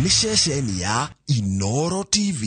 Nĩ ceceni ya Inoro TV.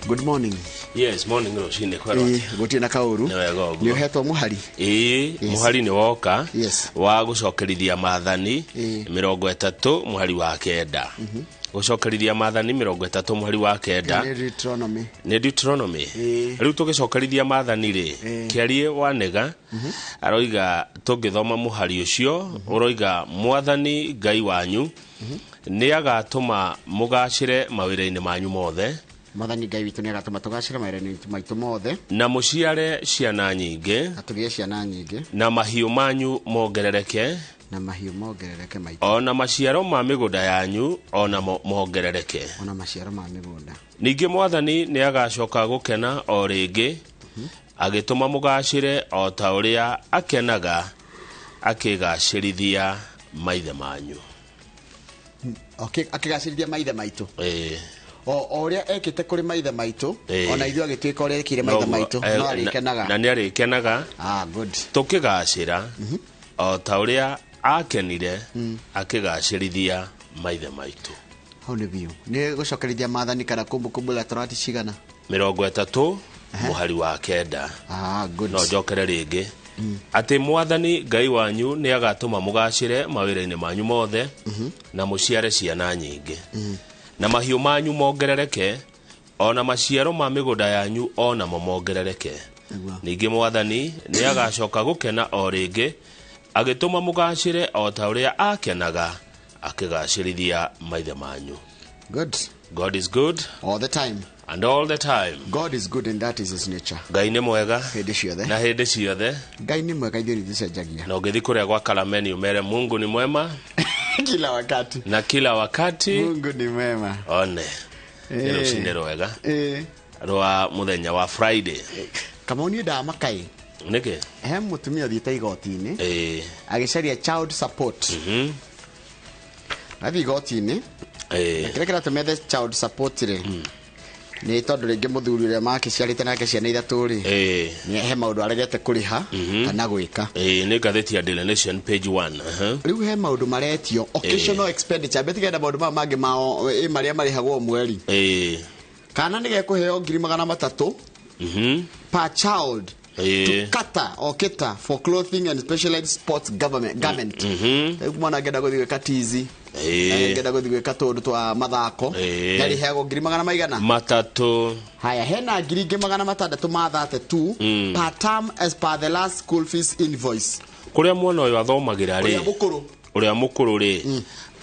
Good morning. Yes, morning rũcinĩ kwerwo. Ĩĩ, gũtirĩ na kaũru. Nĩ wega ũguo. Nĩ ũhetwo mũhari. Ĩĩ, Yes. mũhari nĩ woka Yes. wa gũcokerithia maathani Ĩĩ. 30 mũhari wa 9. Gũcokerithia maathani 30 mũhari wa 9 Nĩ Deuteronomy. nĩ Deuteronomy. Ĩĩ. Rĩu tũgĩcokerithia maathani rĩ, Ĩĩ. kĩarie wanega aroiga tũngĩthoma mũhari ũcio ũroiga mwathani Ngai wanyu nĩ agatũma mũgacĩre mawĩra-inĩ manyu mothe Mwathani Ngai witũ nĩ agatũma tũgacĩre mawĩra-inĩ maitũ mothe na mũciare ciana nyingĩ na tũgĩe ciana nyingĩ na mahiũ manyu mongerereke na mahiũ mongerereke maitũ o na maciaro ma mĩgũnda yanyu o namo mongerereke. Ona maciaro ma mĩgũnda. Ningĩ mwathani nĩ agacoka gũkena o rĩngĩ agĩtũma mũgacĩre o ta ũrĩa akenaga akĩgacĩrithia maithe manyu. Okay, akĩgacĩrithia maithe maitũ. Ĩĩ. O ũrĩa ekĩte kũrĩ maithe maitũ, Ĩĩ. ona ithuĩ agĩtuĩka ũrĩa ekĩire maithe Noguo, maitũ, no arĩkenaga. na nĩ arĩkenaga. Ah, good. Tũkĩgacĩra o ta ũrĩa akenire akĩgacĩrithia maithe maitũ. Hau nĩ biũ. Nĩ gũcokerithia maathani kana kumbukumbu la Torati cigana? 30 mũhari wa 9. Ah, good. No njokere rĩngĩ atĩ mwathani Ngai wanyu nĩ agatũma mũgacĩre mawĩra-inĩ manyu mothe na mũciare ciana nyingĩ na mahiũ manyu mongerereke o na maciaro ma mĩgũnda yanyu o namo mongerereke. Nĩguo. Ningĩ mwathani nĩ agacoka gũkena o rĩngĩ agĩtũma mũgacĩre o ta ũrĩa akenaga akĩgacĩrithia maithe manyu. Good. God is good all the time. And all the time. God is good and that is his nature. Ngai nĩ mwega hĩndĩ ciothe. Na hĩndĩ ciothe. Ngai nĩ mwega, ithuĩ nĩtũcenjagia. Na ũngĩthiĩ kũrĩa gwa Kalameni umere Mungu ni mwema kila wakati. Na kila wakati. Mungu ni mwema. One nĩ rũcinĩ rwega rwa mũthenya wa Friday. Kamau, niĩ ndamakaĩ. Nĩkĩ? He mũtumia ũthiĩte igoti-inĩ agĩcaria child support. Athiĩ igoti-inĩ, kĩrĩa kĩratũma ethe child support rĩ, nĩ tondũ rĩngĩ mũthuri ũrĩa makĩciarĩte nake ciana ithatũ rĩ, nĩ he maũndũ aregete kũrĩha kana gwĩka. Ĩĩ, nĩ ngathĩti ya Daily Nation page 1. Rĩu he maũndũ maretio occasional expenditure mbetigenda maũndũ maya mangĩ mao marĩa marĩhagwo o mweri. Kana nĩ gekũheo 300,000 per child to cater or cater for clothing and specialized sports government garment. Rĩu mwana angĩenda gũthiĩ gwĩka tizi, angĩenda gũthiĩ gwĩka tũndũ twa mathako, nĩarĩheagwo ngiri magana maigana? 300. Haya, hena ngiri ingĩ 632 per term as per the last school fees invoice. Kũrĩa mwana ũyũ athomagĩra ũrĩa rĩ, mũkũrũ. Ũrĩa mũkũrũ rĩ,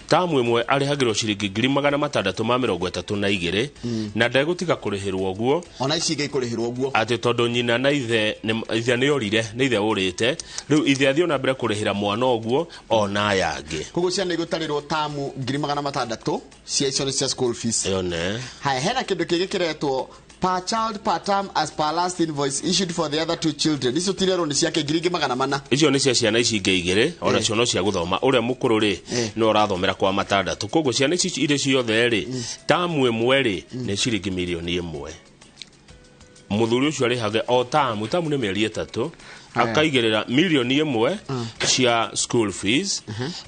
tamu ĩmwe arĩhagĩrwo ciringi 632,000 na ndegũtiga kũrĩhĩrwo ũguo. Ona ici ingĩ ikũrĩhĩrwo ũguo. Atĩ tondũ nyina na ithe ithe nĩ orire, nĩ ithe ũrĩte, rĩu ithe athiĩ ona mbere kũrĩhĩra mwana ũguo ona aya angĩ. Koguo ciana igũtarĩrwo tamu 600,000 cia icio nĩ cia school fees. Yone. Haya, hena kĩndũ kĩngĩ kĩretwo per child per term as per last invoice issued for the other two children. Icio tirerwo nĩ ciake, ngiri ingĩ 400. Icio nĩ cia ciana ici ingĩ igĩrĩ, ona cio no cia gũthoma. Ũrĩa mũkũrũ rĩ, no ũrathomera kwa matandatũ, koguo ciana ici irĩ ciothe rĩ, tamu ĩmwe rĩ nĩ ciringi 1 mirioni. Mũthuri ũcio arĩhage o tamu, tamu nĩ mĩeri 3, akaigĩrĩra 1 mirioni cia school fees,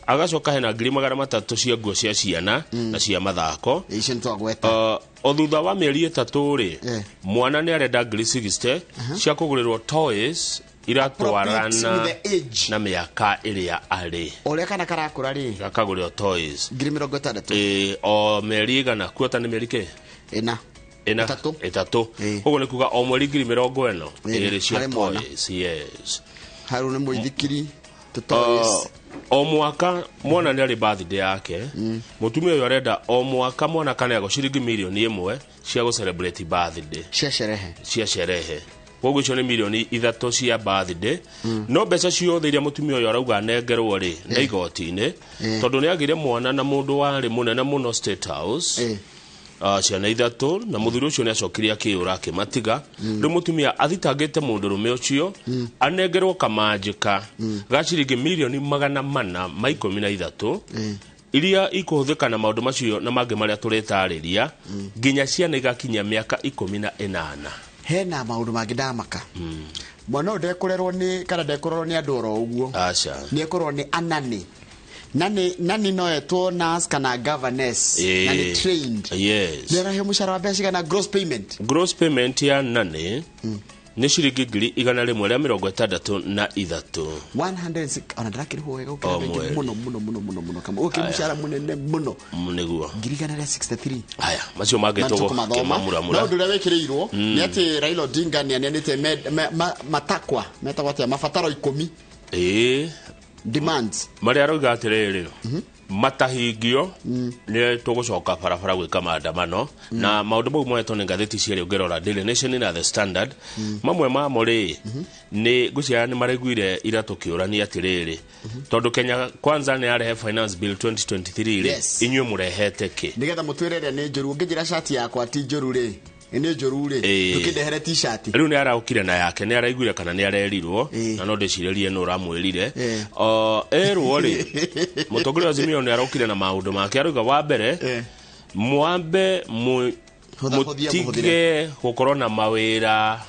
agacoka hena 300,000 cia nguo cia ciana na cia mathako. Icio nĩ twagweta. O thutha wa mĩeri 3 rĩ, mwana nĩ arenda ngiri 60 cia kũgũrĩrwo toys iratwarana Appropriate with the age. na mĩaka ĩrĩa arĩ. Ũrĩa kana karakũra rĩ, gakagũrĩrwo toys. Ngiri 60. Ĩ, o mĩeri igana kuota nĩ mĩeri kĩ? 4. 4. 3. 3. Ũguo nĩ kuga o mweri ngiri mĩrongo ĩno 2 ĩrĩ cia harĩ mwana. Toys, yes. Harũ nĩ mũithikiri tũtoys. O mwaka mwana nĩ arĩ birthday yake. Mũtumia ũyũ arenda o mwaka mwana kaneagwo ciringi 1 mirioni cia gũ celebrate birthday. Cia sherehe. Cia sherehe. Koguo icio nĩ 3 mirioni cia birthday. No mbeca ciothe iria mũtumia ũyũ arauga anengerwo rĩ, nĩ igoti-inĩ, tondũ nĩ agire mwana na mũndũ warĩ mũnene mũno State House. Ciana ithatũ na mũthuri ũcio nĩ acokire akĩũra akĩmatiga. Rĩu mũtumia athitangĩte mũndũrũme ũcio anengerwo kamanjĩka ga ciringi mirioni 413 iria ikũhũthĩka na maũndũ macio na mangĩ marĩa tũretarĩria nginya ciana igakinyia mĩaka 18. Hena maũndũ mangĩ ndamaka. Mwana ũyũ ndekũrerwo nĩ kana ndekũrorwo nĩ andũ oro ũguo. Aca. Nĩ ekũrorwo nĩ anani. Nani no etwo nurse kana governess. Na nĩ trained. Yes. Nĩ araheo mũcara wa mbeca cigana gross payment? Gross payment ya nani nĩ ciringi 163,000. 106 ona ndarakĩrĩhwo wega gũkĩra O bengi mweri. mũno mũno mũno mũno mũno kama ũkĩ mũcara mũnene mũno. Nĩguo. 163,000. Haya, macio mangĩ tũgũkĩmamuramura. No ũndũ ũrĩa wĩkĩrĩirwo nĩ atĩ Raila Odinga nĩ aneanĩte matakwa metagwo atĩa mabataro 10. Demands. Marĩa arauga atĩrĩrĩ, matahingio nĩ tũgũcoka barabara gwĩka maandamano. Na maũndũ mau moetwo nĩ ngathĩti cierĩ ũngĩrora Daily Nation na The Standard. Mamwe mamo rĩ, nĩ ngwĩciria nĩ maraiguire ira tũkĩũrania atĩrĩrĩ, tondũ Kenya Kwanza nĩ yarehe Finance Bill 2023 rĩ, inyuĩ mũrehete kĩ? Nĩgetha mũtwĩre ĩrĩa nĩ njũru, ũngĩnjĩra cati yakwa ti njũru rĩ, nĩ njũru rĩ, ndũkĩndehere t-shirt. Rĩu nĩ araũkire na yake, nĩ araiguire kana nĩ arerirwo, na no ndĩcirĩrie nũ ũramwĩrire. Erwo rĩ, mũtongoria wa Azimio nĩ araũkire na maũndũ make, arauga wa mbere, mwambe mũtige gũkorwo na mawĩra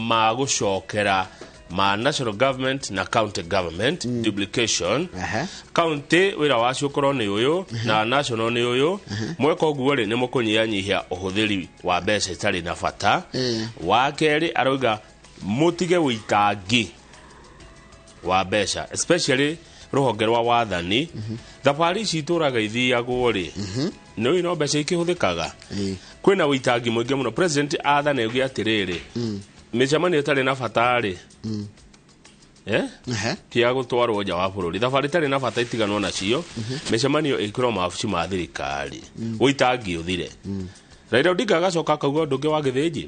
ma gũcokera ma national government na county government duplication. County wĩra wacio ũkorwo nĩ ũyũ na national nĩ ũyũ. Mweka ũguo rĩ, nĩ mũkũnyihanyihia ũhũthĩri wa mbeca itarĩ na bata. Wa kerĩ arauga mũtige ũitangi wa mbeca especially rũhonge rwa wathani. Thabarĩ ici itũraga ithiagwo rĩ, nĩ ũĩ no mbeca ikĩhũthĩkaga. Kwĩna ũitangi mũingĩ mũno. President athane auge atĩrĩrĩ, mĩcemanio ĩtarĩ na bata rĩ, ti ya gũtwarwo nja wa bũrũri. Thabarĩ itarĩ na bata itiganwo nacio, mĩcemanio ĩkĩrwo mawabici ma thirikari, ũitangi ũthire. Raila Odinga agacoka akauga ũndũ ũngĩ wa gĩthĩnji,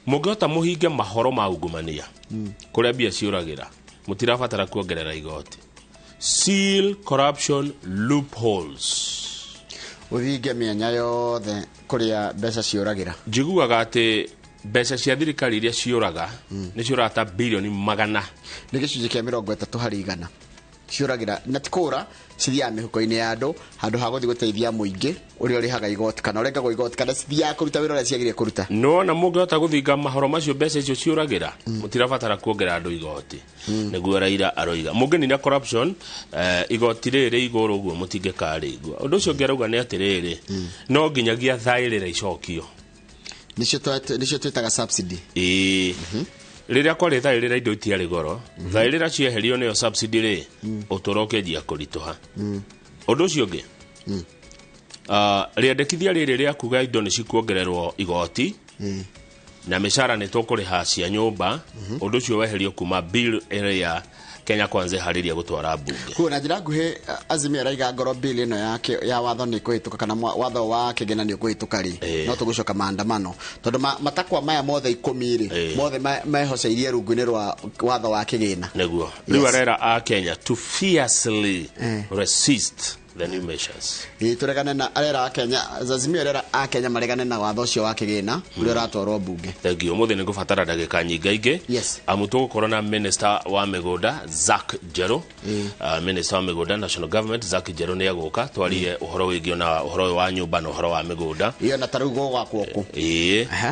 mũngĩhota mũhinge mahoro ma ungumania kũrĩa mbia ciũragĩra, mũtirabatara kuongerera igoti. Seal corruption loopholes. Ũthinge mĩanya yothe kũrĩa mbeca ciũragĩra. Njiguaga atĩ mbeca cia thirikari iria ciũraga nĩ ciũraga ta bilioni 100. Nĩ gĩcunjĩ kĩa 30 harĩ igana ciũragĩra, na ti kũra, cithiaga mĩhuko-inĩ ya andũ handũ ha gũthiĩ gũteithia mũingĩ ũrĩa ũrĩhaga igoti kana ũrengagwo igoti kana cithiaga kũruta wĩra ũrĩa ciagĩrĩire kũruta. Nĩwona mũngĩhota gũthinga mahoro macio mbeca icio ciũragĩra, mũtirabatara kuongerera andũ igoti. Nĩguo Raila aroiga. Mũngĩnina corruption, igoti rĩrĩ igũrũ ũguo mũtingĩkarĩigua. Ũndũ ũcio ũngĩ arauga nĩ atĩrĩrĩ, no nginyagia thaĩrĩra icokio. Nĩcio twĩtaga subsidy. Rĩrĩa kwarĩ thaĩrĩra indo itiarĩ goro, thaĩrĩra cieherio nĩyo subsidy rĩ, ũtũũro ũkĩanjia kũritũha. Ũndũ ũcio ũngĩ, rĩendekithia rĩrĩ rĩa kuga indo nĩ cikuongererwo igoti, na mĩcara nĩ tũkũrĩha cia nyũmba, ũndũ ũcio weherio kuma bill ĩrĩa Kenya Kwanza ĩharĩria gũtwara mbunge. Kuo na njĩra nguhĩ, Azimio araiga ngoro bill ĩno yake ya watho nĩ kũhĩtũka kana watho wa kĩgĩna nĩ ũkũhĩtũka rĩ, no tũgũcoka maandamano tondũ matakwa maya mothe 10 rĩ, mothe mehoceirie rungu-inĩ rwa watho wa kĩgĩna. Nĩguo. Rĩu arera a Kenya to fiercely resist the new measures. Tũregane na arera a Kenya, Azimio arera a Kenya maregane na watho ũcio wa kĩgĩna ũrĩa ũratwarwo mbunge. Thank you. Ũmũthĩ nĩngũbatara ndagĩka nyingaingĩ. Amu tũgũkorwo na Minister wa mĩgũnda Zack Njerũ. Minister wa mĩgũnda National Government Zack Njerũ nĩ egũka twarie ũhoro wĩgiĩ na ũhoro ũyũ wa nyũmba na ũhoro wa mĩgũnda. Iyo na tarĩu gũgwakwo kũ.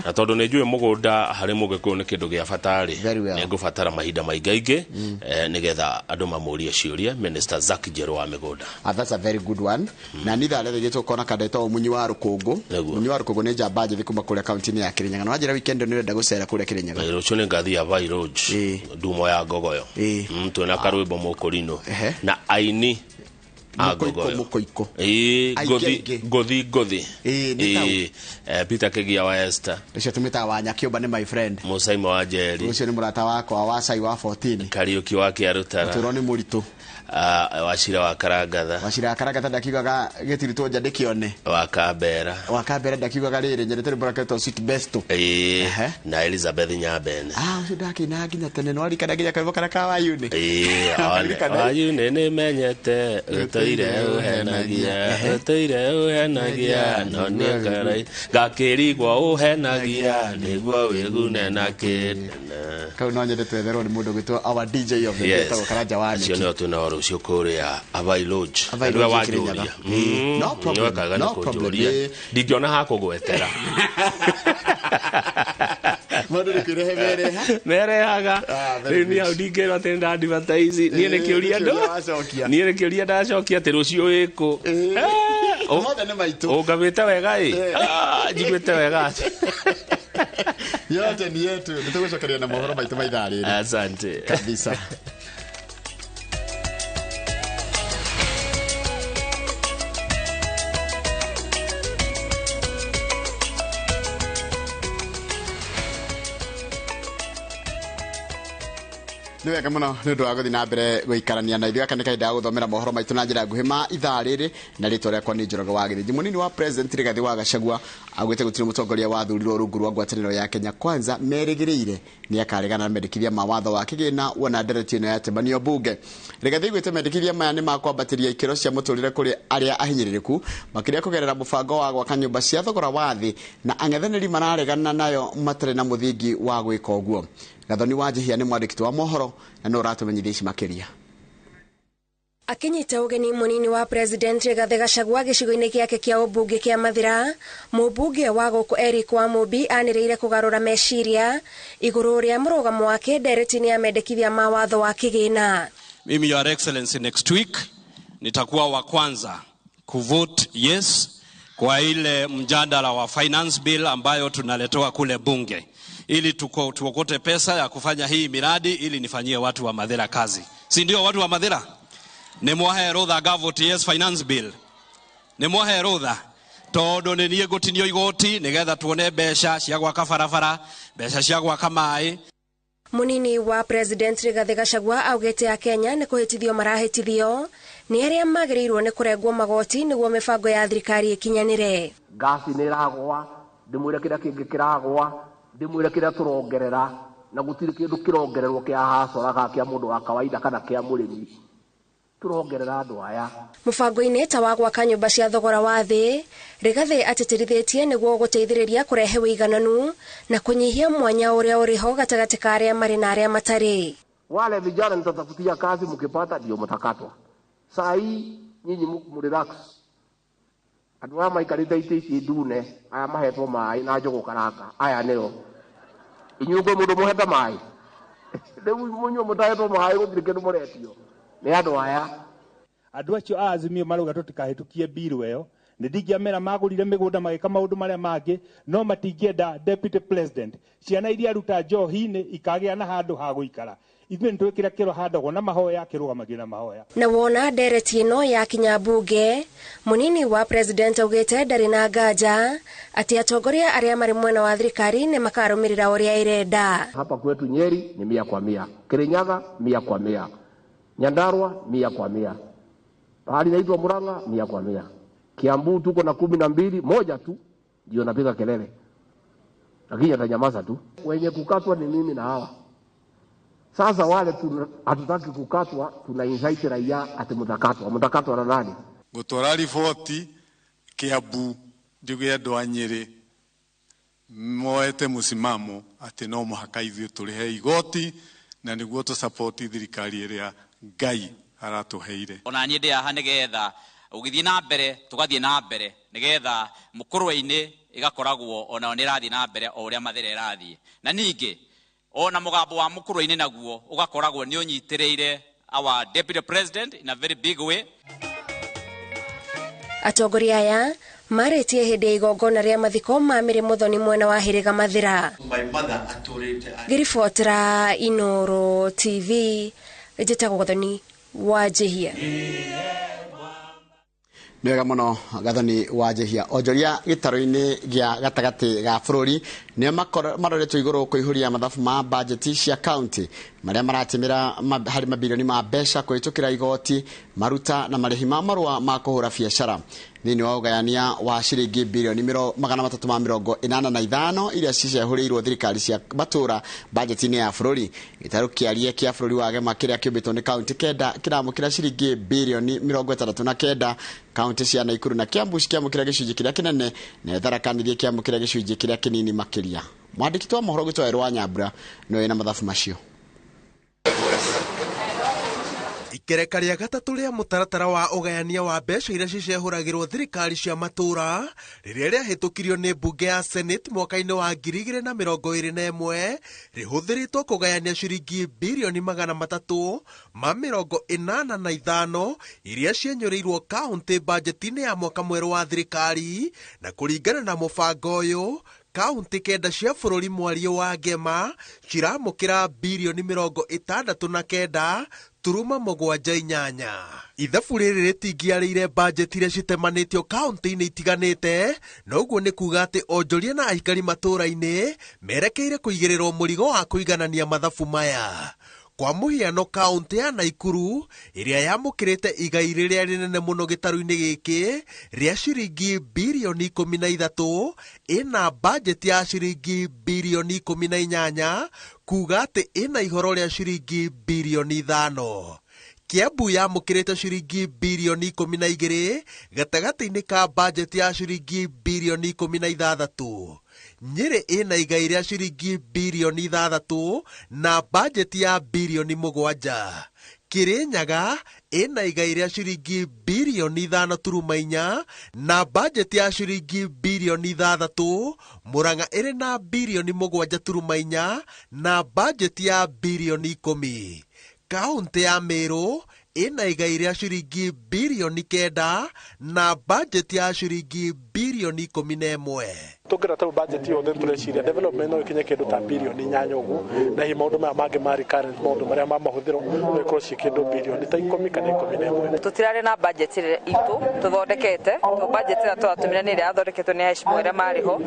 Na tondũ nĩ njũĩ mũgũnda harĩ mũgĩkũyũ nĩ kĩndũ gĩa bata rĩ, nĩ ngũbatara mahinda maingaingĩ, nĩgetha andũ mamũrie ciũria Minister Zack Njerũ wa mĩgũnda. That's a very good one. Na nitha rĩrĩ gĩtũkona kandetwo Munyi wa Rũkũngũ. Munyi wa Rũkũngũ nĩ njamba njĩthĩ kuma kũrĩa kaunti-inĩ ya Kĩrĩnyaga. Na wanjĩra weekend nĩ ũrenda gũcera kũrĩa Kĩrĩnyaga. Rũciũ nĩ ngathia Vai Lodge, ndumo ya Ngogoyo. Twĩna karwĩmbo mũkũrinũ. Na aini a Ngogoyo. Mũkoiko. Ngothi ngothi. Peter Kĩgia wa Esther. Ũcio tũmĩtaga wa Nyakĩũmba nĩ my friend. Mũcaima wa Njeri. Ũcio nĩ mũrata wakwa wa Cai wa 14. Kariũki wa Kĩarũtara. Ũtũũro nĩ mũritũ. Wachira wa Karangatha. Wachira wa Karangatha ndakiugaga gĩtiritwo nja ndĩkĩone. Wa Kambera. Wa Kambera ndakiugaga rĩrĩ nyendete rwĩmbo rwake rwĩtagwo Sweet Besto. Na Elizabeth Nyabene. Ũcio ndakĩinaga nginya tene no arikana nginya karwĩmbo karĩa ka Wayune. Wayune nĩmenyete ũtũire ũhenagia ũtũire ũhenagia no nĩ karai gakĩrigwo ũhenagia nĩguo wĩgune na kĩndũ. Kau no nyende twetherwo nĩ mũndũ ũgwĩtwo our DJ of the day wĩtagwo Karanja wa Nyeki. Acio nĩo twĩnao rũciũ kũrĩa Avai Lodge. Nĩwe wanjũria. No problem. No problem. Ndingĩona ha kũgwetera. Mũndũ nĩ kwĩrehe mereha. Merehaga. Rĩu niĩ hau ndingĩrwo atĩ nĩnda-advertise. Niĩ nĩ kĩũria ndũ. Niĩ nĩ kĩũria ndacokia atĩ rũciũ wĩkũ. Mothe nĩ maitũ. Ũngabĩte wega ĩ. Njiguĩte wega. Yote ni yetu. Nĩtũgũcokeria na mohoro maitũ ma ithaa rĩrĩ. Asante. Kabisa. Nĩ wega mũno nĩ ũndũ wa gũthiĩ na mbere gũikarania na ithuĩ. Gaka nĩ kahinda ga gũthomera mohoro maitũ na njĩra nguhĩ ma ithaa rĩrĩ, na rĩtwa rĩakwa nĩ Njoroge wa Gĩthĩnji. Mũnini wa President Rigathĩ wa Gachagua augĩte gũtirĩ mũtongoria wathurirwo rungu rwa ngwatanĩro ya Kenya Kwanza merĩgĩrĩire nĩ akaregana na mendekithia ma watho wa kĩgĩna wona ndereti ĩno yatemanio mbunge. Rigathĩ augĩte mendekithia maya nĩ makwambatĩria ikĩro cia mũtũrĩre kũrĩ arĩa ahinyĩrĩrĩku, makĩria kũgerera mũbango wa gwaka nyũmba cia thogora wa thĩ, na ang'ethanĩri mararegana nayo matarĩ na mũthingi wa gwĩka ũguo. Gathoni wa Njihia nĩ mwandĩki wa mohoro na no ũratũmenyithia ici makĩria. Akinyita ũgeni mũnini wa President Rigathĩ Gachagua gĩcigo-inĩ gĩake kĩa ũmbunge kĩa Mathira, mũmbunge wa gũkũ Eric Wamũmbi anĩrĩire kũgarũra meciria igũrũ rĩa mũrũgamo wake ndereti-inĩ ya mendekithia ma watho wa kĩgĩna. Mimi, Your Excellency, next week nitakuwa wa kwanza kuvote yes kwa ile mjadala wa finance bill ambayo tunaletewa kule bunge, ili tuokote pesa ya kufanya hii miradi, ili nifanyie watu wa Mathira kazi. Si ndio watu wa Mathira? Ni mwahe rutha gavote yes finance bill. Ni mwahe rutha tondu ni nie ngutinio igoti nigetha tuone mbeca cia gwaka barabara, mbeca cia gwaka maĩ. Munini wa President Rigathĩ Gachagua augĩte a Kenya nĩ kũhĩtithio marahĩtithio nĩ arĩa magĩrĩirwo nĩ kũrengwo magoti nĩguo mĩbango ya thirikari ĩkinyanĩre. Ngasi nĩ ĩragwa, ndĩmwĩre kĩrĩa kĩngĩ kĩragwa, ndĩmwĩre kĩrĩa tũrongerera, na gũtirĩ kĩndũ kĩrongererwo kĩa hasara kana kĩa mũndũ wa kawaida kana kĩa mũrĩmi. Tũrongerera andũ aya. Mũbango-inĩ ta wa gwaka nyũmba cia thogora wa thĩ, Rigathĩ atĩtĩrithĩtie nĩguo gũteithĩrĩria kũrehe ũigananu na kũnyihia mwanya ũrĩa ũrĩ ho gatagatĩ ka arĩa marĩ na arĩa matarĩ. Wale vijana nitatafutia kazi, mkipata ndio mtakatwa. Saa hii nyinyi mrelax. Andũ aya maikarĩte itĩ ici ndune, aya mahetwo maĩ na njũgũ karanga, aya nĩo. Inyuĩ kwĩ mũndũ mũhete maĩ? Rĩu mũnyue mũtahetwo maĩ gũtirĩ kĩndũ mũretio. Nĩ andũ aya. Andũ acio a Azimio marauga tũtikahĩtũkie bill ĩyo. Nĩ ndingĩamera magũrire mĩgũnda magĩka maũndũ marĩa mangĩ, no matingĩenda deputy president. Ciana iria aruta njohi-inĩ ikagĩa na handũ ha gũikara. Ithuĩ nĩtwĩkĩra kĩro handagwo na mahoya, kĩrũgamagio na mahoya. Na wona ndereti ĩno yakinya mbunge, mũnini wa president augĩte ndarĩ na nganja atĩ atongoria arĩa marĩ mwena wa thirikari nĩ makarũmĩrĩra ũrĩa ĩrenda. Hapa kwetu Nyeri ni 100 kwa 100, Kirinyaga 100 kwa 100, Nyandarua 100 kwa 100, pahali inaitwa Murang'a 100 kwa 100, Kiambu tuko na 12, moja tu ndio napiga kelele, lakini atanyamaza tu. Wenye kukatwa ni mimi na hawa. Sasa wale hatutaki kukatwa, tuna incite raia ati mtakatwa. Mtakatwa na nani? Gutwara riboti Kiambu njuge andu a Nyeri moete musimamo ati no muhaka ithuĩ tũrĩhe igoti na nĩguo tũsapoti thirikari ĩrĩa Ngai aratuheire. Ona niĩ ndĩ haha nĩgetha ũgĩthiĩ na mbere tũgathiĩ na mbere nĩgetha mũkũrwe-inĩ ĩgakoragwo onao nĩ ĩrathiĩ na mbere o ũrĩa Mathira ĩrathiĩ. Na ningĩ ona mũgambo wa mũkũrwe-inĩ naguo ũgakoragwo nĩ ũnyitĩrĩire our deputy president in a very big way. Atongoria aya marĩtie hĩndĩ ya igongona rĩa mathiko ma Mary Muthoni mwena wa Hĩrĩga Mathira. Ngĩribotera Inooro TV, njĩtagwo Gathoni wa Njihia. Nĩ wega mũno Gathoni wa Njehia. Onjoria gĩtarũ-inĩ gĩa gatagatĩ ga bũrũri nĩo maroretwo igũrũ kũihũria mathabu ma bajeti cia kaunti marĩa maratimĩra harĩ mabirioni ma mbeca kũhĩtũkĩra igoti, maruta na marĩhi ma marũa ma kũhũra biacara. Thĩinĩ wa ũgayania wa ciringi birioni 385 iria cicehũrĩirwo thirikari cia matũra bajeti-inĩ ya bũrũri. Gĩtarũ kĩarie kĩa bũrũri wa Gema kĩrĩa kĩũmbĩtwo nĩ kaunti 9 kĩramũkĩra ciringi birioni 69, kaunti cia Nakuru na Kiambu cikĩamũkĩra gĩcunjĩ kĩrĩa kĩnene na Tharaka Nithi ĩkĩamũkĩra gĩcunjĩ kĩrĩa kĩnini makĩria. Mwandĩki wa mohoro gwitũ Werũ wa Nyambura nĩwe wĩna mathabu macio. Ikereka rĩa gatatũ rĩa mũtaratara wa ũgayania wa mbeca iria cicehũragĩrwo thirikari cia matũra rĩrĩa rĩahĩtũkirio nĩ mbunge ya Senate mwaka-inĩ wa 2021 rĩhũthĩrĩtwo kũgayania ciringi birioni 385 iria cienyũrĩirwo kaunti bajeti-inĩ ya mwaka mwerũ wa thirikari. Na kũringana na mũbango ũyũ, kaunti 9 cia bũrũri mwario wa Ngema ciramũkĩra birioni 69 turuma 78. Ithabu rĩrĩ rĩtingĩarĩire bajeti iria citemanĩtio kaunti-inĩ itiganĩte, na ũguo nĩ kuga atĩ onjoria na aikari matũra-inĩ merekeire kũigĩrĩrwo mũrigo wa kũiganania mathabu maya. Kwa mũhiano, kaunti ya Nakuru ĩrĩa yamũkĩrĩte igai rĩrĩa rĩnene mũno gĩtarũ-inĩ gĩkĩ rĩa ciringi birioni 13 ĩna bajeti ya ciringi birioni 18, kuga atĩ ĩna ihoro rĩa ciringi birioni 5. Kiambu yamũkĩrĩte ciringi birioni 12 gatagatĩ-inĩ ka bajeti ya ciringi birioni 16. Nyĩrĩ ĩna igai rĩa ciringi birioni 6 na bajeti ya birioni 7. Kirinyaga ĩna igai rĩa ciringi birioni 5.4 na bajeti ya ciringi birioni 6. Murang'a ĩrĩ na birioni 7.4 na bajeti ya birioni 10. Kaunti ya Meru ĩna igai rĩa ciringi birioni 9 na bajeti ya ciringi birioni 11. Tũngĩra ta budget yothe tũreciria development no ikinye kĩndũ ta birioni 8 ũguo, na hihi maũndũ maya mangĩ ma recurrent, maũndũ marĩa ma mahũthĩro no ikorwo ciĩ kĩndũ birioni ta 10 kana 11. Tũtirarĩ na budget itũ tũthondekete, to budget ĩrĩa tũratũmĩra nĩ ĩrĩa yathondeketwo nĩ aheshimiwa arĩa marĩ ho,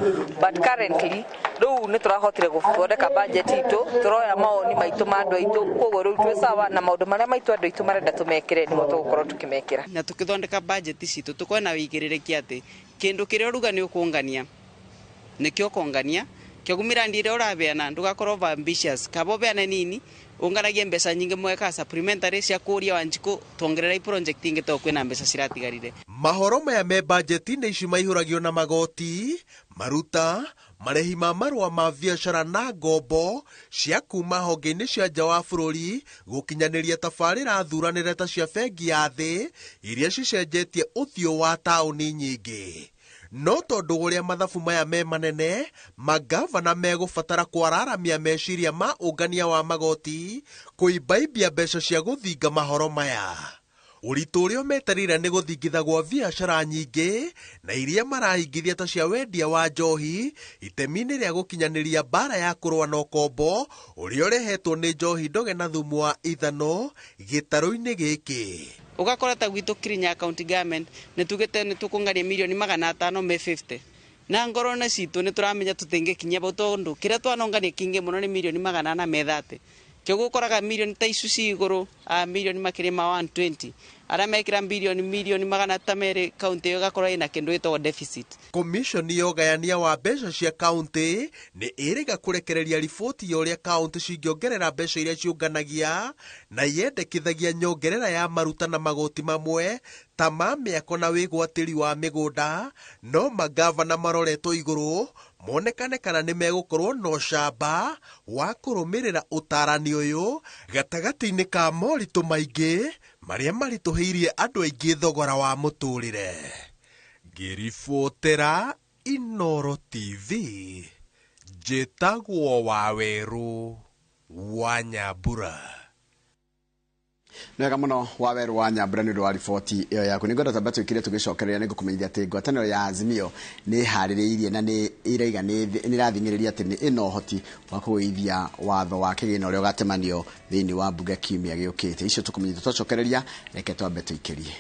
but currently rĩu nĩ tũrahotire gũthondeka budget itũ, tũroya mawoni maitũ ma andũ aitũ, koguo rĩu twĩ sawa na maũndũ marĩa maitũ andũ aitũ marenda tũmekĩre nĩmo tũgũkorwo tũkĩmekĩra. Na tũkĩthondeka budget citũ tũkorwo na wĩigĩrĩrĩki atĩ kĩndũ kĩrĩa ũruga nĩ ũkũngania, nĩkĩo ũkongania kĩoguo mirandi ĩrĩa ũrabeana ndũgakorwo over ambitious, kaba ũbeane nini ũnganagie mbeca nyingĩ mweka supplementary cia kũria Wanjikũ tuongerera project ingĩ to kwĩna mbeca ciratigarire. Mahoro maya me bajeti-inĩ ici maihũragio na magoti, maruta, marĩhi ma marũa ma biacara na ngombo cia kuma honge-inĩ cia nja wa bũrũri gũkinyanĩria tabarĩra thuranĩre ta cia bengi ya thĩ iria cicenjetie ũthiũ wa taũni nyingĩ. No tondũ ũrĩa mathabu maya me manene, magavana megũbatara kwararamia meciria ma ũngania wa magoti kũimbaimbia mbeca cia gũthinga mahoro maya. Ũritũ ũrĩa ũmetereire nĩ gũthingitha gwa biacara nyingĩ na iria marahingithia ta cia wendia wa njohi itemi-inĩ rĩa gũkinyanĩria mbara ya kũrũa na ũkombo ũrĩa ũrehetwo nĩ njohi ndoge na thumu wa ithano gĩtarũ-inĩ gĩkĩ. Ũgakora ta gwitũ Kirinyaga County Government nĩ tugĩte nĩ tũkũngania mirioni 550 na ngoro-inĩ citũ nĩ tũramenya tũtingĩkinyia bau tondũ kĩrĩa twanongania kĩingĩ mũno nĩ mirioni 430. Kĩoguo ũkoraga mirioni ta icu ci igũrũ, mirioni makĩria ma 120 arĩa mekĩra mirioni 200 kaunti ĩyo ĩgakorwo ĩna kĩndũ gĩtagwo deficit. Komishoni ya ũgayania wa mbeca cia kaunti nĩ ĩrĩga kũrekereria riboti ya ũrĩa kaunti cingĩongerera mbeca iria ciũnganagia na yendekithagia nyongerera ya maruta na magoti mamwe ta ma mĩako na wĩgwatĩri wa mĩgũnda, no magavana maroretwo igũrũ monekane kana nĩ megũkorwo na ũcamba wa kũrũmĩrĩra ũtarani ũyũ gatagatĩ-inĩ ka moritũ maingĩ marĩa maritũhĩirie andũ aingĩ thogora wa mũtũrĩre. Ngĩribotera Inooro TV, njĩtagwo Wawerũ wa Nyambura. Nĩ wega mũno Wawerũ wa Nyambura nĩ ũndũ wa riboti ĩyo yaku. Nĩ ngwenda twambe twĩkire tũgĩcokereria, nĩ ngũkũmenyithia atĩ ngwatanĩro ya Azimio nĩ ĩharĩrĩirie na nĩ ĩraiga nĩ ĩrathing'ĩrĩria atĩ nĩ ĩna ũhoti wa kũgũithia watho wa kĩgĩna ũrĩa ũgatemanio thĩinĩ wa mbunge kiumia gĩũkĩte. Icio tũkũmenyithia twacokereria, reke twambe tũikĩrie.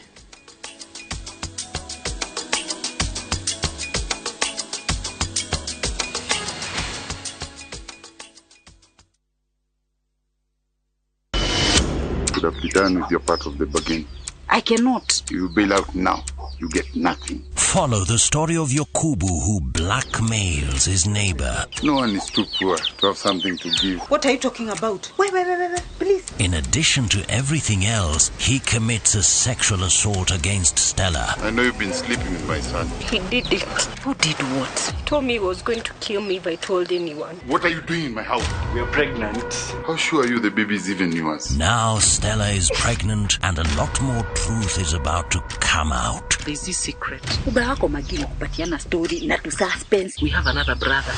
should have returned with your part of the bargain. I cannot. You bail out now. You get nothing. Follow the story of Yokubu, who blackmails his neighbor. No one is too poor to have something to give. What are you talking about? Wait, wait, wait, wait, wait, please. In addition to everything else, he commits a sexual assault against Stella. I know you've been sleeping with my son. He did it. Who did what? He told me he was going to kill me if I told anyone. What are you doing in my house? We are pregnant. How sure are you the baby is even yours? Now Stella is pregnant and a lot more truth is about to come out. There's this secret. Story na to suspense. We have another brother.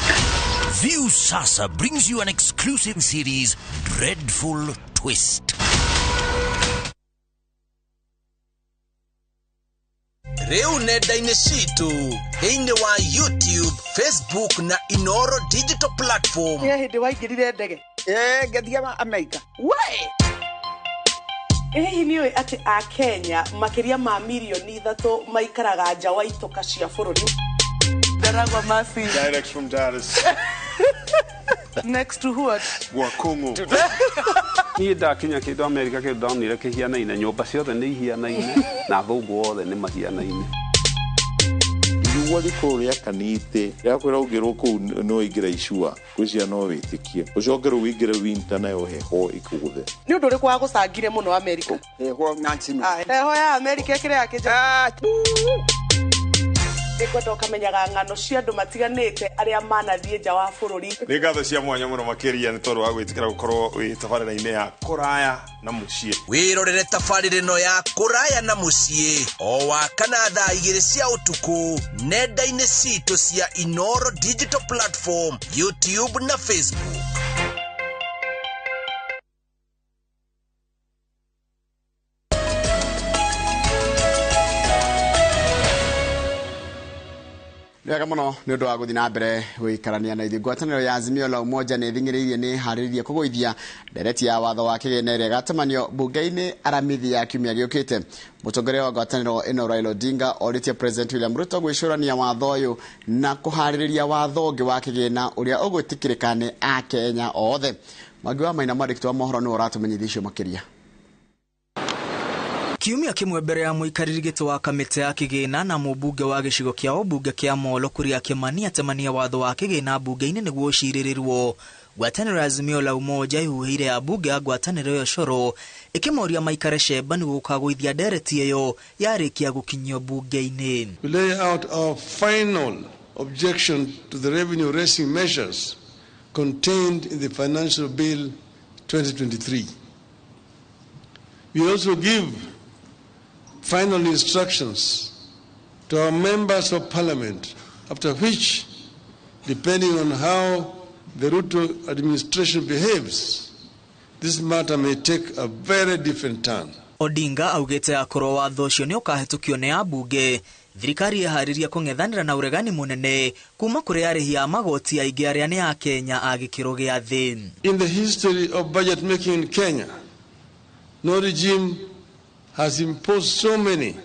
View Sasa brings you an exclusive series, Dreadful Twist. Rĩu nenda-inĩ citũ thĩinĩ wa YouTube, Facebook na Inoro digital platform. Nĩ hĩndĩ waingĩrire ndege? Ngĩthiĩ Amerika. We! Hihi nĩ ũĩ atĩ a Kenya makĩria ma mirioni 3 maikaraga nja wa itoka cia bũrũri? Ndaragwa Masi. Direct from Dallas. Next to what? Wakongo. Niĩ ndakinya kĩndũ Amerika kĩndũ ndonire kĩhianaine, nyũmba ciothe nĩ ihianaine na athũngũ othe nĩ mahianaine. Riũa rĩkorwo rĩakanĩte rĩakwĩra ũngĩrwo kũu no ingĩra icua gwĩciria no wĩtĩkie ũcoke rĩu wĩingĩre winter nayo heho ĩkũgũthe. Nĩ ũndũ ũrĩkũ wagũcangire mũno Amerika? Heho Nancy. Heho ya Amerika ĩkĩrĩ ya kĩnja. Nĩngwenda ũkamenyaga ng'ano cia andũ matiganĩte arĩa manathiĩ nja wa bũrũri. Nĩ ngatho cia mwanya mũno makĩria nĩ tondũ wa gwĩtĩkĩra gũkorwo wĩ tabarĩra-inĩ ya kũraya na mũciĩ. Wĩrorere tabarĩra ĩno ya kũraya na mũciĩ o wa kana thaa 2 cia ũtukũ nenda-inĩ citũ cia Inoro digital platform, YouTube na Facebook. Wega muno ni undu wa guthi na mbere guikarania na ithuĩ. Ngwatanĩro ya Azimio la Umoja nĩ ĩthing'ĩrĩirie nĩ ĩharĩrĩirie kũgũithia ndereti ya watho wa kĩgĩna ĩrĩa ĩgatamanio bunge-inĩ Aramithi ya kiumia gĩũkĩte. Mũtongoria wa ngwatanĩro ĩno Raila Odinga orĩtie President William Ruto gwĩcũrania watho ũyũ na kũharĩrĩria watho ũngĩ wa kĩgĩna ũrĩa ũgwĩtĩkĩrĩka nĩ Akenya othe. Mwangi wa Maina, mwandĩki wa mohoro, nĩwe ũratũmenyithia icio makĩria. Kiumia kĩmwe mbere ya mũikarĩri gĩtĩ wa kamĩtĩ ya kĩgĩna na mũmbunge wa gĩcigo kĩa ũmbunge kĩa Molo Kuria Kĩmani atemania watho wa kĩgĩna mbunge-inĩ nĩguo ũcirĩrĩrwo. Ngwatanĩro ya Azimio la Umoja ihuhĩire ya mbunge ya ngwatanĩro ĩyo coro ĩkĩmoria maikare cemba nĩguo gũkagũithia ndereti ĩyo yarĩkia gũkinyio mbunge-inĩ. We lay out our final objection to the revenue raising measures contained in the Financial Bill 2023. We also give final instructions to our members of parliament, after which, depending on how the Ruto administration behaves, this matter may take a very different turn. Odinga augĩte akorwo watho ũcio nĩ ũkahĩtũkio nĩ ambunge, thirikari ĩharĩria kũng'ethanĩra na ũregani mũnene kuma kũrĩ arĩhi a magoti aingĩ arĩa nĩ a Kenya a gĩkĩro gĩa thĩ. In the history of budget making in Kenya, no regime has imposed so many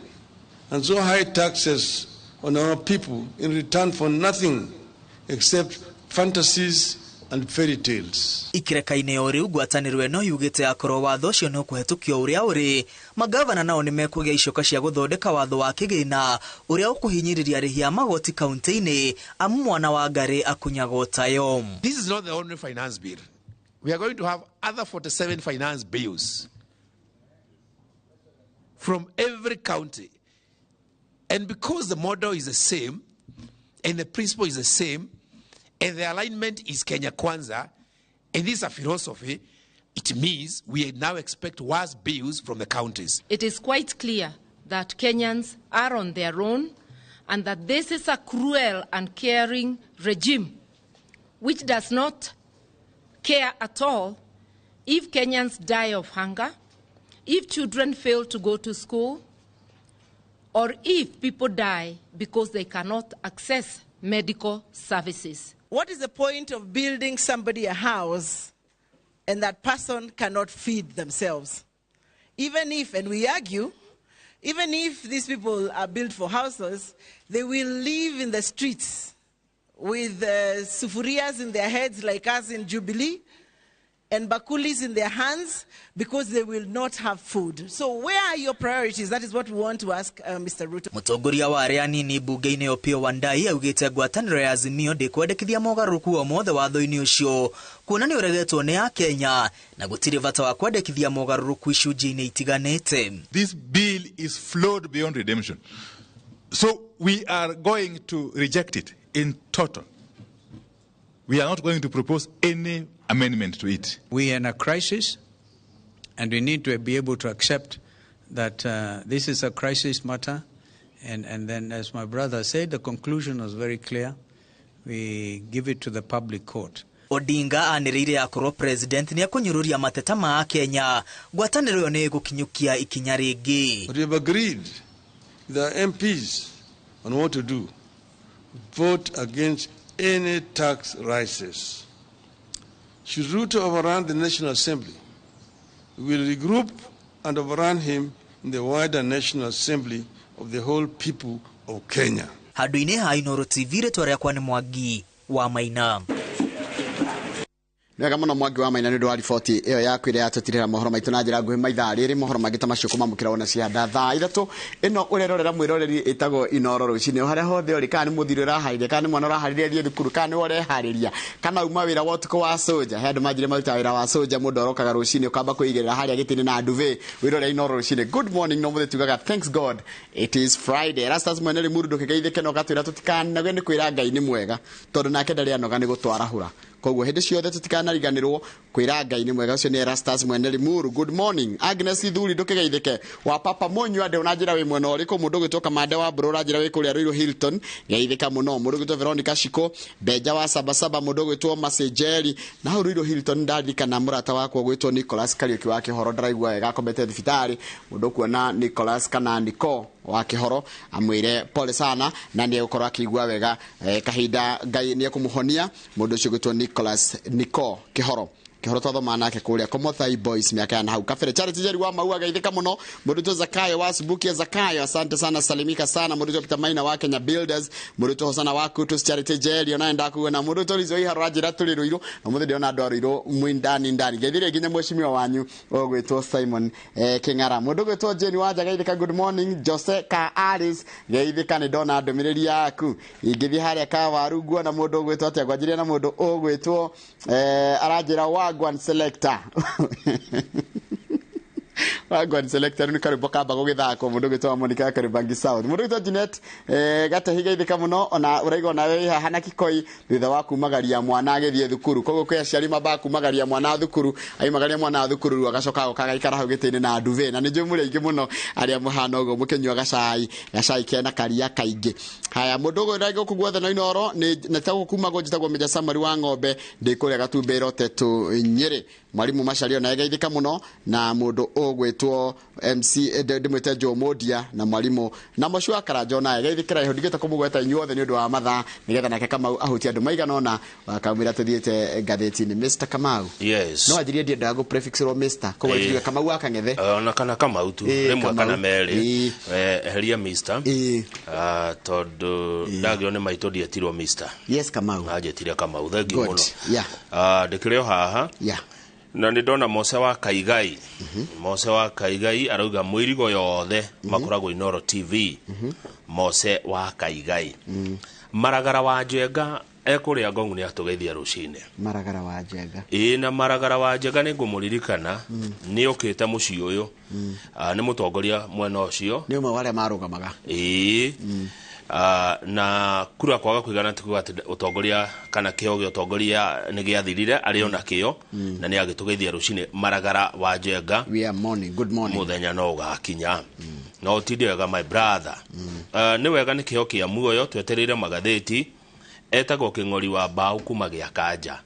and so high taxes on our people in return for nothing except fantasies and fairy tales. Ikireka-inĩ o rĩu ngwatanĩro ĩno yugĩte akorwo watho ũcio nĩ ũkũhetũkio ũrĩa ũrĩ, magavana nao nĩ mekũgĩa icoka cia gũthondeka watho wa kĩgĩna ũrĩa ũkũhinyĩrĩria arĩhi a magoti kaunti-inĩ amu mwana wa ngarĩ akunyagwo tayo. This is not the only finance bill. We are going to have other 47 finance bills from every county. And because the model is the same, and the principle is the same, and the alignment is Kenya Kwanza, and this is a philosophy, it means we now expect worse bills from the counties. It is quite clear that Kenyans are on their own and that this is a cruel and caring regime which does not care at all if Kenyans die of hunger, if children fail to go to school, or if people die because they cannot access medical services. What is the point of building somebody a house and that person cannot feed themselves? Even if, and we argue, even if these people are built for houses, they will live in the streets with sufurias in their heads like us in Jubilee, and bakulis in their hands because they will not have food. So where are your priorities? That is what we want to ask Mr. Ruto. Mũtongoria wa arĩa anini bunge-inĩ Opiyo Wandayi augĩte ngwatanĩro ya Azimio ndĩkwendekithia mogarũrũku o mothe watho-inĩ ũcio kuona nĩ ũregetwo nĩ Akenya na gũtirĩ bata wa kwendekithia mogarũrũku icunjĩ-inĩ itiganĩte. This bill is flawed beyond redemption. So we are going to reject it in total. We are not going to propose any amendment to it. We are in a crisis, and we need to be able to accept that this is a crisis matter. And then, as my brother said, the conclusion was very clear. We give it to the public court. Odinga anĩrĩire akorwo president nĩ ekũnyũrũria mateta ma Akenya ngwatanĩro ĩyo nĩ ĩgũkinyũkia ikinya rĩngĩ. But we have agreed with our MPs on what to do. Vote against any tax rises. Should Ruto overrun the National Assembly, we will regroup and overrun him in the wider National Assembly of the whole people of Kenya. Handũ-inĩ ha Inooro TV rĩtwa rĩakwa nĩ Mwangi wa Maina. Wega muno Mwangi wa Maina nĩ ũndũ wa riboti ĩyo yaku ĩrĩa yatũtirĩra mohoro maitũ na njĩra nguhĩ maithaa rĩrĩ mohoro mangĩ ta macio kũmamũkĩra ona cianda thaa 3 ĩno ũrerorera mwĩroreri ĩtagwo Inooro rũcinĩ harĩa hothe ũrĩ, kana nĩ mũthiri ũraharĩria, kana nĩ mwana ũraharĩria thiĩ thukuru, kana nĩ ũreharĩria, kana uma wĩra wa ũtukũ wa soja. He andũ manjire marutaga wĩra wa soja, mũndũ arokaga rũcinĩ ũkamba kwĩigĩrĩra harĩa gĩtĩ-inĩ na nduve wĩrore Inooro rũcinĩ. Good morning, no mũthĩ tugaga thanks God it is Friday. Erastus mwene Limuru ndũkĩgeithĩke na ũgatwĩra tũtikananoge nĩ kwĩra Ngai nĩ mwega tondũ nake ndarĩ anoga nĩ gũtwarahũra. Koguo hĩndĩ ciothe tũtikanariganĩrwo kwĩra Ngai nĩ mwega. Ũcio nĩ Erastus mwene Limuru. Good morning Agnes Ithuri ndũkĩgeithĩke wa Papa Mũnyua ndĩ ũnanjĩra wĩ mwena ũrĩkũ. Mũndũ ũgwĩtwo Kamande wa Mbũrũ ũranjĩra wĩ kũrĩa Ruiru Hilton, geithĩka mũno. Mũndũ ũgwĩtwo Veronica Shiko Benja wa Sabasaba, mũndũ ũgwĩtwo Masejeri na hau Ruiru Hilton ndarikana mũrata wakwa ũgwĩtwo Nicholas Kariuki wa Kĩhoro, ndaraigua wega akomete thibitarĩ. Mũndũ ũkuona Nicholas kana Nico wa Kĩhoro amwĩre pole sana na nĩ egũkorwo akĩigua wega kahinda Ngai nĩ ekũmũhonia. Mũndũ ũcio ũgwĩtwo Nicholas Nico Kĩhoro Kĩhoro twathoma nake kũrĩa Komothai Boys mĩaka ya na hau kabere. Charity Jerry wa Maua geithĩka mũno. Mũndũ ũtwo Zakayo wa Subukia Zakayo, asante sana, salimika sana. Mũndũ ũtwo Peter Maina wa Kenya Builders, mũndũ ũtwo Hosana wa Kutus Charity Jerry onaye ndakuona. Mũndũ ũtwo Lizo Iharo anjĩra tũrĩ Ruiru na mũthĩ ndĩrona andũ a Ruiru mwĩ ndani ndani. Geithĩrie nginya mheshimiwa wanyu ũgwĩtwo Simon Kĩng'ara. Mũndũ ũgwĩtwo Jane Wanja geithĩka, good morning. Jose ka Alice geithĩka, nĩ ndona ndũmĩrĩri yaku. Ingĩthiĩ harĩa Kawaru nguona mũndũ ũgwĩtwo atĩa, ngwanjĩria na mũndũ ũgwĩtwo aranjĩra Wagwan Selector. Wagwan Selector nĩ karwĩmbo kamba gũgĩthakwo. Mũndũ ũgwĩtwo Monica Karũbangi South. Mũndũ ũgwĩtwo Jeanette Gatehi geithĩka mũno, ona ũraigua onawe wĩ haha na Kikoi thutha wa kumagaria mwana agĩthiĩ thukuru. Koguo kwĩ aciari mambaga kumagaria mwana thukuru, aimagaria mwana thukuru rĩu agacoka agoka agaikara hau gĩtĩ-inĩ na nduve. Na nĩ njũĩ mũrĩ aingĩ mũno arĩa mũhana ũguo mũkĩnyua gacai, gacai kena karia kaingĩ. Haya, mũndũ ũguo ũrĩa gũkũ guothe no Inooro nĩ kuma njĩtagwo Meja Samari wa Ng'ombe, ndĩ kũrĩa Gatumbĩro Tetu Nyĩrĩ. Mwarimu Macharia onaye geithĩka mũno na mũndũ ũgwĩtwo MC ndĩmwĩte Joe Modia na mwarimu na Mũciĩ wa Karanja onaye geithĩkĩra iho. Ndigĩte kũmũgweta inyuothe nĩ ũndũ wa mathaa nĩgetha nake Kamau ahutie andũ maigana ũna wakamwĩra tũthiĩte ngathĩti-inĩ. Mr Kamau. Yes. No anjirie ndiendaga gũ prefixĩrwo Mr. Koguo njigue Kamau wa Kang'ethe. Ona kana Kamau tu rĩmwe kana merĩ. Eheria Mr. Tondũ ndagĩrwo nĩ maitũ ndietirwo Mr. Yes Kamau. Anjĩtire Kamau, thengiũ mũno. Yeah. Ndĩkĩrĩ o haha. Yeah. Na nĩ ndona Mose wa Kaigai. Mose wa Kaigai arauga mwĩrigo yothe makoragwo Inooro TV. Mose wa Kaigai. Maragara wa Njenga ekũrĩa Ngongu nĩ atũgeithia rũcinĩ. Maragara wa Njenga. Ĩĩ, na Maragara wa Njenga nĩ ngũmũririkana nĩ okĩte mũciĩ ũyũ. Nĩ mũtongoria mwena ũcio. Nĩ ũmwe wa arĩa marũgamaga. Ĩĩ. Na kura kwaga kũigana ti kuga atĩ ũtongoria kana kĩo gĩa ũtongoria nĩ gĩathirire, arĩ ona kĩo na nĩ agĩtũgeithia rũcinĩ. Maragara wa Njenga. We are morning, good morning. Mũthenya no ũgakinya. No ũtinde wega my brother. Nĩ wega nĩ kĩo kĩa muoyo twetereire magathĩti. Etagwo Kĩng'ori wa Mbaũ kuma gĩa Kanja.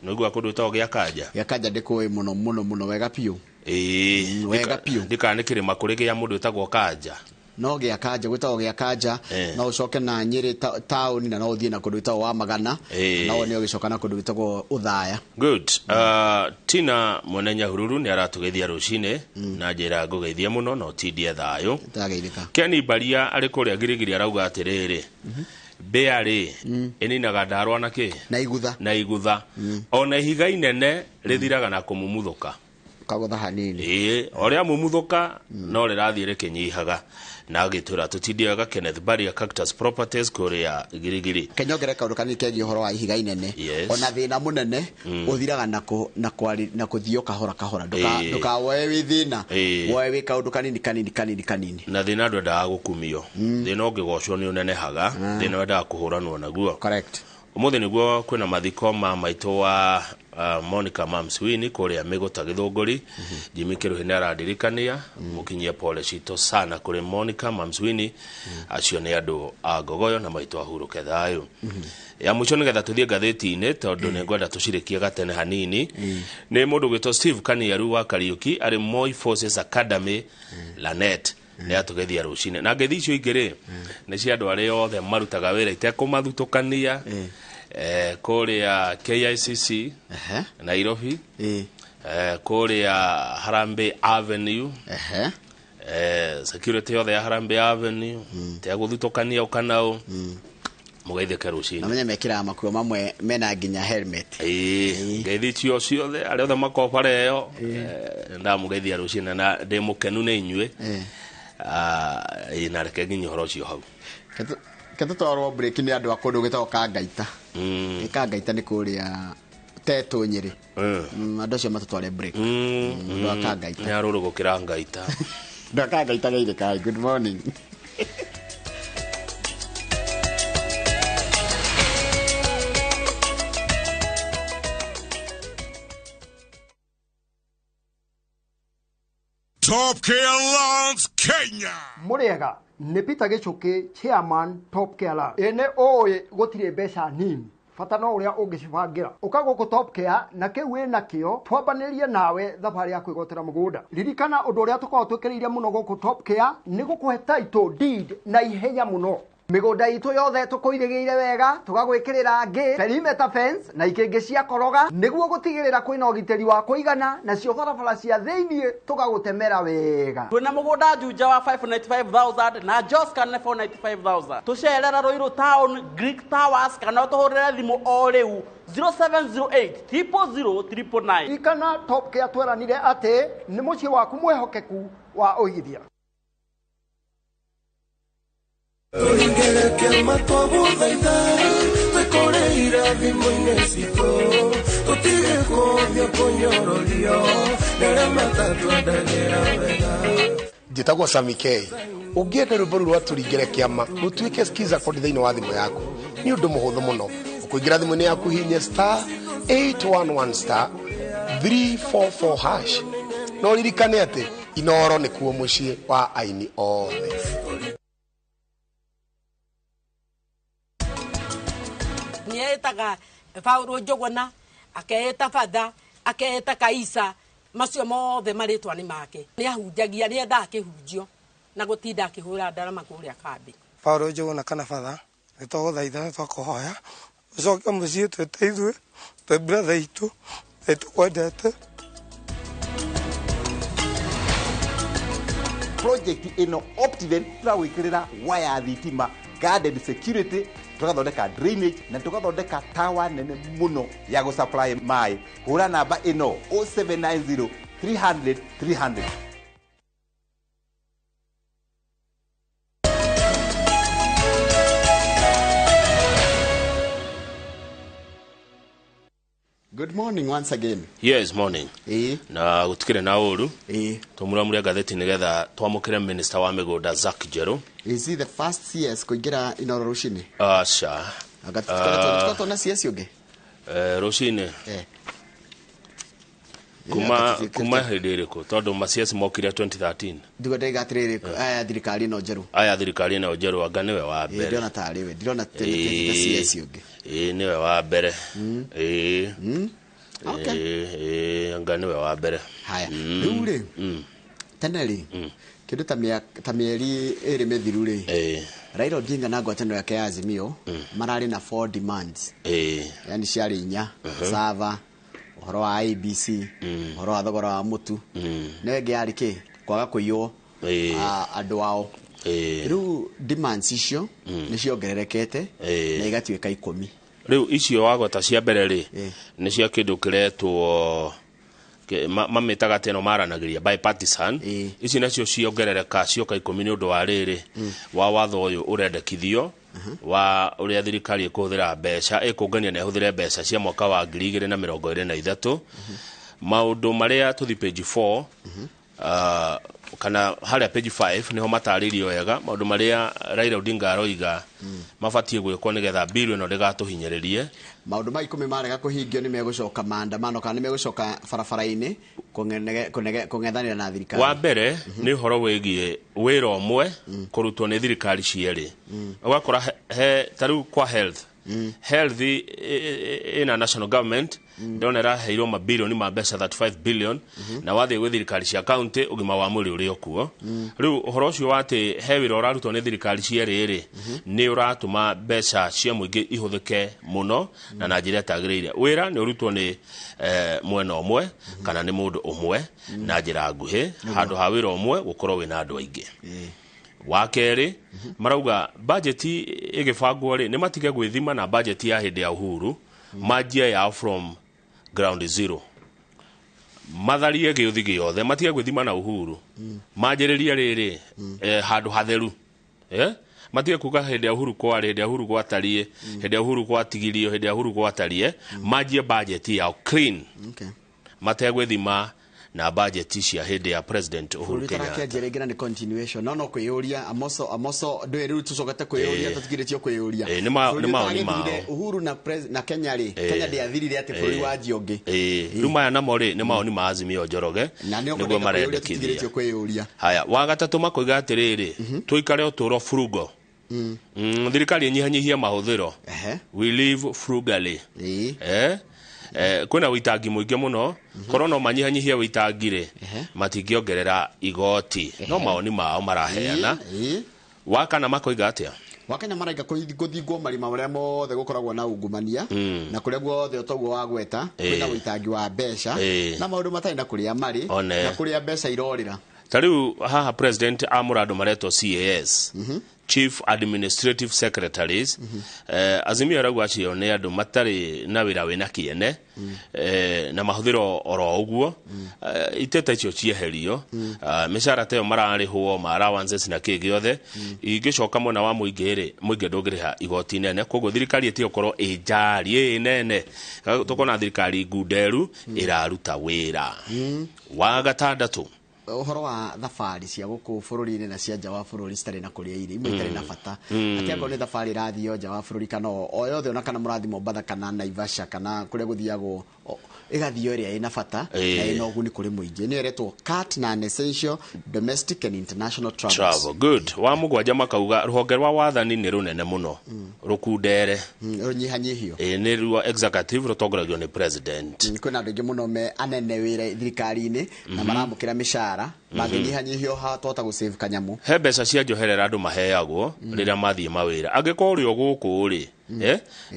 Nĩũigua kũndũ gwĩtagwo gĩa Kanja? Gĩa Kanja ndĩkũĩ mũno mũno mũno wega biũ. Ĩĩ, wega biũ. Ndikana nĩ kĩrĩma kũrĩ gĩa mũndũ wĩtagwo Kanja. No gĩa Kanja gwĩtagwo gĩa Kanja, no ũcoke na Nyĩrĩ taũni na no ũthiĩ na kũndũ gwĩtagwo wa Magana, na wone ũgĩcoka na kũndũ gwĩtagwo Ũthaya. Good. Tina mwene Nyahururu nĩ aratũgeithia rũcinĩ na njĩra ngũgeithia mũno no tindie thayũ. Ndageithĩka. Ken Baria arĩ kũrĩa Girigiri arauga atĩrĩrĩ, Mbĩa rĩ ĩninaga ndarwa na kĩ na igutha, na igutha. Ona ihiga inene rĩthiraga na kũmumuthũka kagutha hanini. Ĩĩ, ũrĩa mumuthũka no rĩrathiĩ rĩkĩnyihaga. Na agĩtwĩra tũtindie wega Kenneth Baria Cactus Properties kũrĩa Girigiri. Kenyongere kaũndũ kanini kegiĩ ũhoro wa ihiga inene. Yes. Ona thĩna mũnene ũthiraga na kũthio kahora kahora. Ndũkawoe wĩ thĩna, woe wĩ kaũndũ kanini kanini kanini kanini. Na thĩna ndwendaga gũkumio. Thĩna ũngĩgocwo nĩ ũnenehaga, thĩna wendaga kũhũranwo naguo. Correct. Ũmũthĩ nĩguo kwĩna mathiko ma maitũ wa Monica Mamswini kũrĩa Mĩgũta Gĩthũngũri. Jimmy Kĩrũhĩ nĩ arandirikania mũkinyie pole citũ sana kũrĩ Monica Mamswini. Acio nĩ andũ a Ngogoyo na maitũ ahurũke thayũ. Ya mũico nĩgetha tũthiĩ ngathĩti-inĩ tondũ nĩ ngwenda tũcirĩkie gatene hanini. Nĩ mũndũ gwĩtwo Steve Kaniaru wa Kariuki arĩ Moi Forces Academy Lanet. Nĩ atũgeithia rũcinĩ. Na ngeithi icio ingĩ rĩ nĩ cia andũ arĩa othe marutaga wĩra itekũmathutũkania kũrĩa KICC Nairobi, kũrĩa Harambee Avenue, security yothe ya Harambee Avenue tegũthutũkania ũkanao mũgeithĩke rũcinĩ. Na menye mekĩraga makuo mamwe mena nginya helmet. Ngeithi icio ciothe arĩa othe makoragwo bara ĩyo ndamũgeithia rũcinĩ na ndĩ mũkenu nĩ inyuĩ. Na reke nginye ũhoro ũcio hau. Ke tũtwarwo break nĩ andũ a kũndũ gwĩtagwo Kangaita. Kangaita nĩ kũrĩa Tetũ Nyĩrĩ. Andũ acio matũtware break. Andũ a Kangaita. Nĩ arũrũ gũkĩra Ngaita. Andũ a Kangaita geithĩkai. Good morning. Top Care Lawns Kenya. Muriega nĩ Peter Gĩchũkĩ, chairman Top Care Lawns. Ĩ nĩ ũĩ gũtirĩ mbeca nini, bata no ũrĩa ũngĩcibangĩra. Ũka gũkũ Top Care na kĩu wĩ nakĩo twambanĩrie nawe thabarĩ ya kwĩgwatĩra mũgũnda. Ririkana ũndũ ũrĩa tũkoragwo twĩkĩrĩire mũno gũkũ Top Care nĩ gũkũhe title deed na ihenya mũno. Mĩgũnda itũ yothe tũkũirĩgĩire wega, tũgagwĩkĩrĩra ngĩ, perimeter fence na ikĩngĩ cia koroga nĩguo gũtigĩrĩra kwĩna ũgitĩri wa kũigana, nacio barabara cia thĩiniĩ tũgagũtemera wega. Twĩna mũgũnda Juja wa 595,000 na Joscan nĩ 495,000. Tũcerera Ruiru Town, Greek Towers kana ũtũhũrĩre thimũ o rĩu 0708 000 999. Ririkana Top Care tweranire atĩ nĩ mũciĩ waku mwĩhokeku wa ũigithia. Njĩtagwo Sami K. Ũngĩenda rwĩmbo rũu rwa tũringĩre kĩama rũtuĩke skiza kodi thĩinĩ wa thimũ yaku nĩ ũndũ mũhũthũ mũno. Ũkũingĩra thimũ-inĩ yaku hihinye star 811 star 344 hash. No ririkane atĩ Inooro nĩkuo mũciĩ wa aini othe. Nĩetaga Paulo Njũgũna, akeeta Batha, akeeta Kaisa, macio mothe marĩtwa nĩ make. Nĩ ahunjagia, nĩ endaga kĩhunjio na gũtinda akĩhũra ndarama kũrĩa kambĩ. Paulo Njũgũna kana Batha, nĩ twagũthaitha na twakũhoya ũcoke mũciĩ twĩte ithuĩ, twĩ brother itũ, nĩ tũkwendete. Project ĩno Optiven tũragwĩkĩrĩra waya thitima, garden security, tũgathondeka drainage na tũgathondeka tower nene mũno ya gũsupply maĩ. Hũra namba ĩno 0790 300 300. Good morning once again. Yes, morning. Na gũtikĩrĩ na ũru. Tũmũramũre ngathĩti nĩgetha twamũkĩre minister wa mĩgũnda Zack Njerũ. Is he the first CS kũingĩra Inooro rũcinĩ? Aca. Tũkoretwo na CS ũngĩ? Rũcinĩ. Kuma hĩndĩ ĩrĩkũ? Tondũ ma CS mokire 2013. Nduga ndaiga atĩrĩrĩ, aya thirikari ĩno njerũ. Aya thirikari ĩno njerũ anga nĩwe wa mbere. Ndĩrona tarĩ we, ndĩrona CS ũngĩ. Nĩwe wa mbere. Anga nĩwe wa mbere. Haya, rĩu rĩ, tene rĩ, kĩndũ ta mĩeri ĩrĩ mĩthiru rĩ, Raila Odinga na ngwatanĩro yake ya Azimio mararĩ na 4 demands. Yani ciarĩ inya, Sava, ũhoro wa IBC, ũhoro wa thogora wa mũtu, na ĩngĩ yarĩ kĩ, kwaga kũiywo andũ ao. Rĩu demands icio nĩ ciongererekete na igatuĩka 10. Rĩu icio wagweta cia mbere rĩ, nĩ cia kĩndũ kĩretwo mamĩtaga atĩ ĩno maranagĩria bipartisan. Ici nacio ciongerereka cioka 10 nĩ ũndũ wa rĩrĩ wa watho ũyũ ũrendekithio wa ũrĩa thirikari ĩkũhũthĩra mbeca, ĩkũngania na ĩhũthĩre mbeca cia mwaka wa 2023. Maũndũ marĩa tũthi page 4 kana harĩa page 5 niho matarĩirio wega maũndũ marĩa Raila Odinga aroiga mabatiĩ gwĩkwo nĩgetha bill ĩno ndĩgatũhinyĩrĩrie. Maũndũ ma 10 marega kũhingio nĩ megũcoka maandamano kana nĩ megũcoka barabara-inĩ kũng'ethanĩra na thirikari. Wa mbere nĩ ũhoro wĩgiĩ wĩra ũmwe kũrutwo nĩ thirikari cierĩ. Ũgakora ta rĩu kwa health, health ina national government ndona ĩraheirwo mabilioni ma mbeca 35 billion, na wathiĩ gwĩ thirikari cia county ũgima wa mwĩrĩ ũrĩ o kuo. Rĩu ũhoro ũcio wa atĩ he wĩra ũrarutwo nĩ thirikari cierĩ rĩ, nĩ ũratũma mbeca cia mũingĩ ihũthĩke mũno na njĩra ĩtagĩrĩire. Wĩra nĩ ũrutwo nĩ mwena ũmwe kana nĩ mũndũ ũmwe na njĩra nguhĩ, handũ ha wĩra ũmwe gũkorwo wĩna andũ aingĩ. Wa kerĩ marauga bajeti ĩgĩbangwo rĩ, nĩ matige gwĩthima na bajeti ya hĩndĩ ya Uhuru, manjie yao from ground zero, matharie gĩũthi gĩothe, matige gwĩthima na Uhuru, manjĩrĩrie rĩrĩ handũ hatheru, matige kuga hĩndĩ ya Uhuru kwarĩ, hĩndĩ ya Uhuru gwatariĩ, hĩndĩ ya Uhuru gwatigirio, hĩndĩ ya Uhuru gwatariĩ, manjie bajeti yao clean, mategwĩthima na bajeti cia hĩndĩ ya President Uhuru Kenyatta. Bũrũri ũtarakenjera nĩ continuation, no kwĩyũria Amoso ndũĩ rĩu tũcokete kwĩyũria tũtigirĩtio kwĩyũria. Nĩ maũni mao. Uhuru na Kenya rĩ, Kenya ndĩathirire atĩ bũrũri wanjia ũngĩ. Rĩu maya namo rĩ nĩ maũni ma Azimio Njoroge nĩguo marendekithia. Kwĩyũria. Haya, wa gatatũ makoiga atĩrĩrĩ, tũikare ũtũũro frugal. Thirikari ĩnyihanyihie mahũthĩro. We live frugally. Kwĩna wĩitangi mũingĩ mũno, korwo no manyihanyihie wĩitangi rĩ, matingĩongerera igoti. No maoni mao maraheana. Wa kana makoiga atĩa? Wa kana maraiga kũthingwo marima marĩa mothe gũkoragwo na ungumania, na kũrĩa guothe ũtoguo wa gweta kwĩna wĩitangi wa mbeca na maũndũ matarĩ na kũrĩa marĩ na kũrĩa mbeca irorĩra. Ta rĩu haha president amũra andũ maretwo CAS, Chief Administrative Secretaries. Azimio arauga acio nĩ andũ matarĩ na wĩra wĩna kĩene, na mahũthĩro oro ũguo. Iteta icio cieherio, mĩcara ta ĩyo mararĩhwo ma allowances na kĩ gĩothe ingĩcoka mwena wa mũingĩ rĩ, mũingĩ ndũngĩrĩha igoti inene, koguo thirikari ĩtige gũkorwo ĩ njari ĩ nene, tũkona thirikari ngunderu ĩraruta wĩra. Wa gatandatũ, ũhoro wa thabarĩ cia gũkũ bũrũri-inĩ na cia nja wa bũrũri citarĩ na kũrĩa irĩ, imwe itarĩ na bata. Atĩ angorwo nĩ thabarĩ ĩrathiĩ nja wa bũrũri kana o yothe, ona kana mũrathiĩ Mombatha kana Naivasha kana kũrĩa gũthiagwo, ĩgathiĩ ĩrĩa ĩna bata na ĩna ũguni kũrĩ mũingĩ. Nĩyo ĩretwo cut non-essential domestic and international travels. Travel good. Wa mũgwanja makauga rũhonge rwa wathani nĩ rũnene mũno, rũkundere, rũnyihanyihio. Nĩ ruo executive rũtongoragio nĩ president. Kwĩna andũ aingĩ mũno me anene wĩra thirikari-inĩ na maramũkĩra mĩcara, mangĩnyihanyihio twahota gũsave kanyamũ. He mbeca cia njoherera andũ maheagwo rĩrĩa mathiĩ mawĩra. Angĩkorwo ũrĩ o gũkũ rĩ,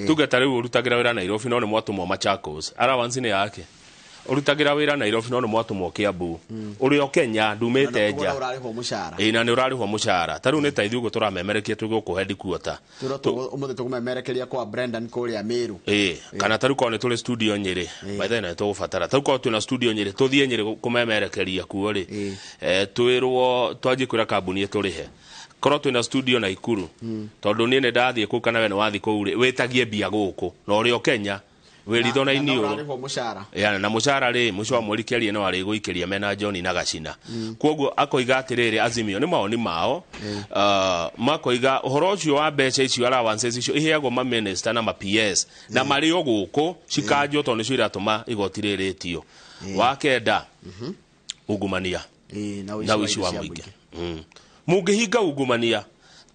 tuge ta rĩu ũrutagĩra wĩra Nairobi no nĩ mwatũmwo Machakos, allowance nĩ yake. Ũrutagĩra wĩra Nairobi no nĩ mwatũmwo Kiambu, ũrĩ o Kenya ndumĩte nja, na nĩ ũrarĩhwo mũcara. Ta rĩu nĩ ta ithuĩ ũguo tũramemerekia twĩ gũkũ headquarter. Ũmũthĩ tũkũmemerekeria kwa Brendan kũrĩa Meru. Kana ta rĩu korwo nĩ tũrĩ studio Nyĩrĩ, by the way nĩ tũgũbatara. Ta rĩu korwo twĩna studio Nyĩrĩ, tũthiĩ Nyĩrĩ kũmemerekeria kuo rĩ, twĩrwo twanjie kwĩra kambuni ĩtũrĩhe. Korwo twĩna studio Naikuru, tondũ niĩ nĩ ndathiĩ kũu kana we nĩ wathiĩ kũu rĩ, wĩtagie mbia gũkũ na ũrĩ o Kenya, wĩritho na iniũrũ. Na mũcara rĩ, mũico wa mweri kĩarie no arĩgũikĩria mena John na Gacina. Koguo akoiga atĩrĩrĩ, Azimio nĩ maoni mao, makoiga ũhoro ũcio wa mbeca icio allowances icio iheagwo ma minister na ma PS na marĩ o gũkũ cikanjwo tondũ nĩcio iratũma igoti rĩrĩtio. Wa kenda, ungumania na ũici wa mũingĩ. Mũngĩhinga ungumania,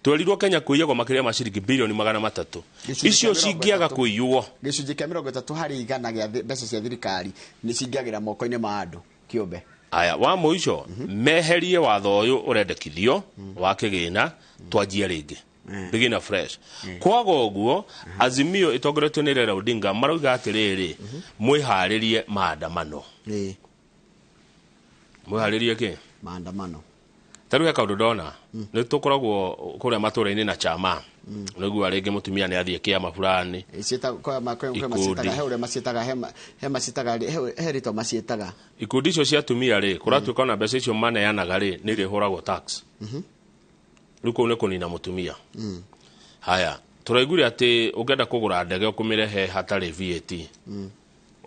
twerirwo Kenya kũiyagwo makĩria ma ciringi bilioni 300. Icio cingĩaga kũiywo, gĩcunjĩ kĩa 30 harĩ igana gĩa mbeca cia thirikari nĩ cingĩagĩra moko-inĩ ma andũ kĩũmbe. Aya, wa mũico, meherie watho ũyũ ũrendekithio wa kĩgĩna, twanjie rĩngĩ, begin afresh. Kwaga ũguo, Azimio ĩtongoretio nĩ Raila Odinga marauga atĩrĩrĩ, mwĩharĩrie maandamano. Mwĩharĩrie kĩ? Maandamano. Ta rĩu he kaũndũ ndona nĩ tũkoragwo kũrĩa matũũra-inĩ na chama, nĩguo rĩngĩ mũtumia nĩ athiĩ kĩama fulani. Ikundi. He ũrĩa maciĩtaga, he maciĩtaga, he rĩtwa maciĩtaga. Ikundi icio cia atumia rĩ, kũratuĩka ona mbeca icio maneanaga rĩ, nĩ irĩhũragwo tax. Rĩu kũu nĩ kũnina mũtumia. Haya, tũraiguire atĩ ũngĩenda kũgũra ndege ũkũmĩrehe hatarĩ VAT.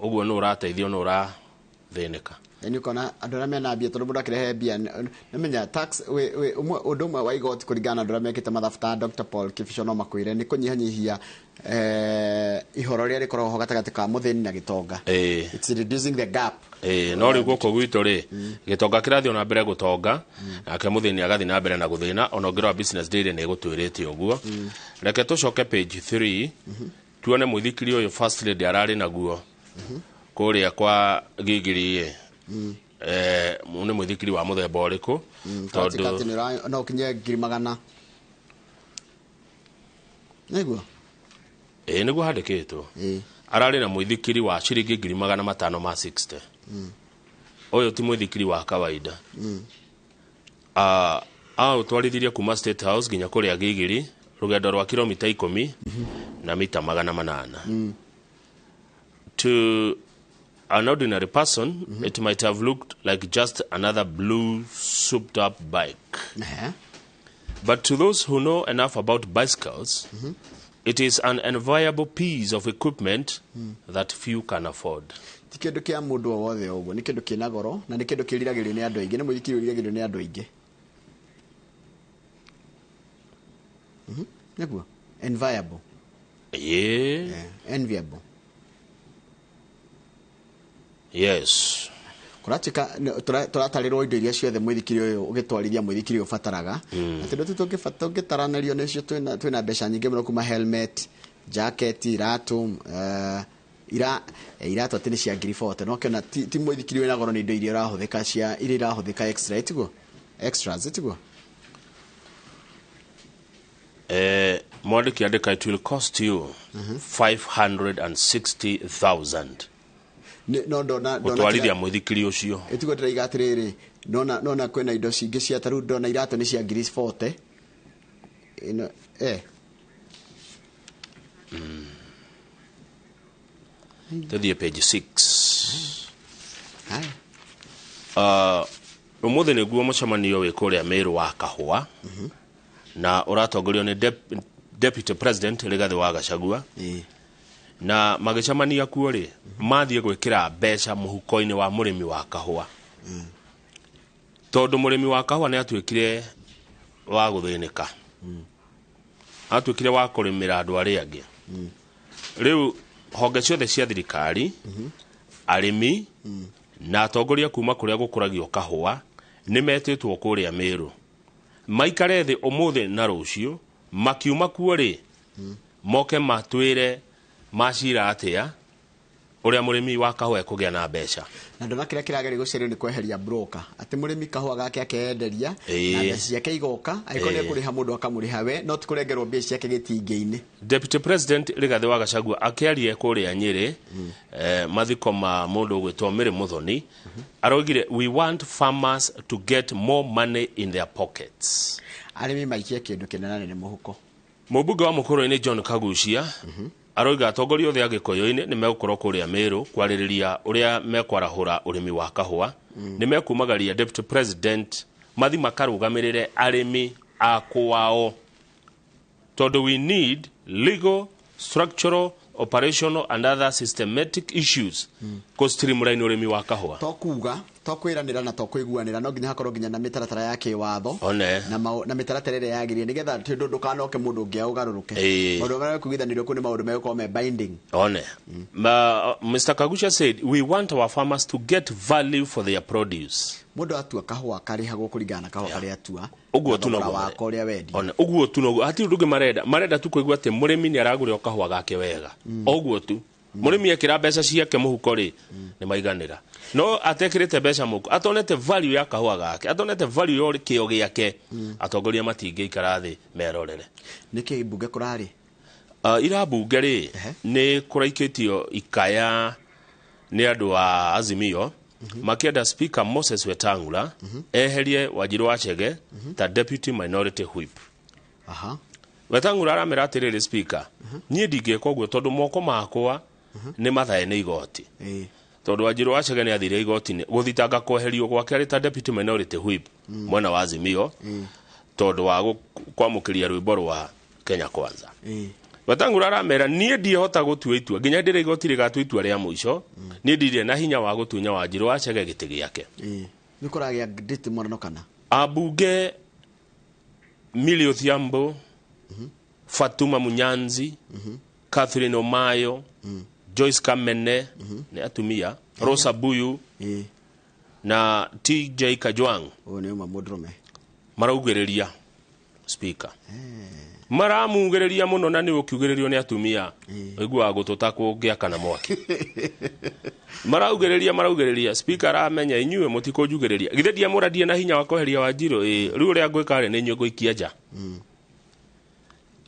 Ũguo nĩ ũrateithio, nĩ ũrathĩnĩka. Nĩ ũkona andũ arĩa mena mbia, tondũ mũndũ akĩrehe mbia, nĩmenya tax ũndũ ũmwe wa igoti kũringana na andũ arĩa mekĩte mathabu ta Dr. Paul Kibicho no makwĩre nĩ kũnyihanyihia ihoro rĩrĩa rĩkoragwo ho gatagatĩ ka mũthĩni na gĩtonga. It's reducing the gap. No rĩu gũkũ gwitũ rĩ, gĩtonga kĩrathiĩ na mbere gũtonga, nake mũthĩni agathiĩ na mbere na gũthĩna. Ona ũngĩrora Business Daily nĩ ĩgũtwĩrĩte ũguo. Reke tũcoke page 3 tuone mũithikiri ũyũ First Lady ararĩ naguo kũrĩa kwa Gigiri ĩ. Nĩ mũithikiri wa mũthemba ũrĩkũ? Tondũ no ũkinye 100,000 nĩguo. Ĩĩ, nĩguo handĩkĩtwo. Ararĩ na mũithikiri wa ciringi 560,000. Ũyũ ti mũithikiri wa kawaida. Aũtwarithirie kuma State House nginya kũrĩa Gigiri, rũgendo rwa kilomita 10 na mita 800. To an ordinary person, it might have looked like just another blue souped up bike. But to those who know enough about bicycles, it is an enviable piece of equipment that few can afford. Ti kĩndũ kĩa mũndũ o wothe ũguo, nĩ kĩndũ kĩna goro na nĩ kĩndũ kĩriragĩrio nĩ andũ aingĩ, nĩ mũithikiri ũriragĩrio nĩ andũ aingĩ. Nĩguo enviable. Yeah. Enviable. Yes. Kũratuĩka tũratarĩrwo indo iria ciothe mũithikiri ũyũ ũgĩtwarithia mũithikiri ũbataraga. Atĩ ndũ tũngĩtaranĩrio nĩcio, twĩna mbeca nyingĩ mũno, kuma helmet, jacket, iratũ, iratũ atĩ nĩ cia 40,000. No kĩona ti mũithikiri wĩna goro, nĩ indo iria ũrahũthĩka cia iria irahũthĩka extra, ĩtiguo extras, ĩtiguo. Mwandĩki andĩka it will cost you 560,000. No ndona gũtwarithia mũithikiri ũcio. Ĩtiguo ndĩraiga atĩrĩrĩ, nona kwĩna indo cingĩ cia tarĩu ndona iratũ nĩ cia 40,000 ĩno. Tũthiĩ page 6. Ũmũthĩ nĩguo mũcemanio wĩ kũrĩa Meru wa kahũa, na ũratongorio nĩ Deputy President Rigathi wa Gachagua. Na magĩcemania kuo rĩ, mathiĩ gwĩkĩra mbeca mũhuko-inĩ wa mũrĩmi wa kahũa, tondũ mũrĩmi wa kahũa nĩ atuĩkire wa gũthĩnĩka, atuĩkire wa kũrĩmĩra andũ arĩa angĩ. Rĩu honge ciothe cia thirikari, arĩmi na atongoria kuma kũrĩa gũkũragio kahũa nĩ metĩtwo kũrĩa Meru maikare thĩ ũmũthĩ na rũciũ. Makiuma kuo rĩ, moke matwĩre macira atĩa ũrĩa mũrĩmi wa kahũa ekũgĩa na mbeca. Na ndona kĩrĩa kĩrageria gũcerio nĩ kweheria broker, atĩ mũrĩmi kahũa gake akenderia na mbeca ciake igoka, angĩkorwo nĩ ekũrĩha mũndũ akamũrĩha we, no ti kũrengerwo mbia ciake gĩtingĩ-inĩ. Deputy President Rigathi wa Gachagua akĩaria kũrĩa Nyĩrĩ, mathiko ma mũndũ ũgwĩtwo Mary Muthoni, araugire we want farmers to get more money in their pockets. Arĩmi maikie kĩndũ kĩnene nĩ mũhuko. Mũmbunge wa Mũkũrũ-inĩ John Kagucia aroiga atongoria othe a Gĩkũyũ-inĩ nĩ megũkorwo kũrĩa Meru kwarĩrĩria ũrĩa mekwarahũra ũrĩmi wa kahũa. Nĩ mekumagaria Deputy President mathi makarũgamĩrĩre arĩmi a kwao, tondũ we need legal, structural, operational and other systematic issues kũ streamline ũrĩmi wa kahũa. To kuga, to kwĩranĩra na to kũiguanĩra, no nginya hakorwo nginya na mĩtaratara ya kĩwatho na mĩtaratara ĩrĩa yagĩrĩire, nĩgetha tondũ ndũkanoke mũndũ ũngĩ aũgarũrũke. Maũndũ marĩa mekũiguithanĩrio kũu nĩ maũndũ megũkorwo me binding. One. Mr. Kagucia said we want our farmers to get value for their produce. Mũndũ atua kahũa karĩhagwo kũringana na kahũa karĩa atua. Ũguo tu noguo wako ũrĩa wendia. One, ũguo tu noguo hatirĩ ũndũ ũngĩ marenda. Marenda tu kũigua atĩ mũrĩmi nĩ aragũrĩrwo kahũa gake wega. Ũguo tu. Mũrĩmi ekĩra mbeca ciake mũhuko rĩ, nĩ maiganĩra. No atekĩrĩte mbeca mũhuko, atonete value ya kahũa gake, atonete value ya kĩo gĩake, atongoria matingĩikara thĩ merorere. Nĩkĩ mbunge kũrarĩ? Ira mbunge rĩ, nĩ kũraikĩtio ikaya nĩ andũ a Azimio. Makĩenda Speaker Moses Wetangula eherie Wanjiru wa Chege ta deputy minority whip. Aha. Wetangula aramera atĩrĩrĩ, Speaker, niĩ ndingĩka ũguo tondũ moko makwa nĩ mathae nĩ igoti, tondũ Wanjiru wa Chege nĩ athire igoti-inĩ gũthitanga kweherio gwake arĩ ta deputy minority whip mwena wa Azimio, tondũ wa kwamũkĩria rwĩmbo rwa Kenya Kwanza. Wetangula aramera, niĩ ndiĩhota gũtua itua nginya ndĩrĩ igoti rĩgatua itua rĩa mũico. Niĩ ndirĩ na hinya wa gũtunya Wanjiru wa Chege gĩtĩ gĩake. Nĩ kũragĩa nditimũrano kana? Ambunge Millie Odhiambo, Fatuma Munyanzi, Catherine Omayo, Joyce Kamene, nĩ atumia, Rosa Buyu na TJ Kajwang. Ũyũ nĩ ũmwe mũndũrũme. Maraugĩrĩria Speaker, maramugĩrĩria mũno, na nĩ ũkiugĩrĩrio nĩ atumia ũiguaga gũtũ ta kũngĩakana mwaki. Maraugĩrĩria, maraugĩrĩria. Speaker aramenya, inyuĩ mũtikũnjugĩrĩria, githĩ ndiamũra na hinya wa kweheria Wanjiru? Ĩ rĩu ũrĩa ngwĩka rĩ, nĩ inyuĩ ngũikia nja,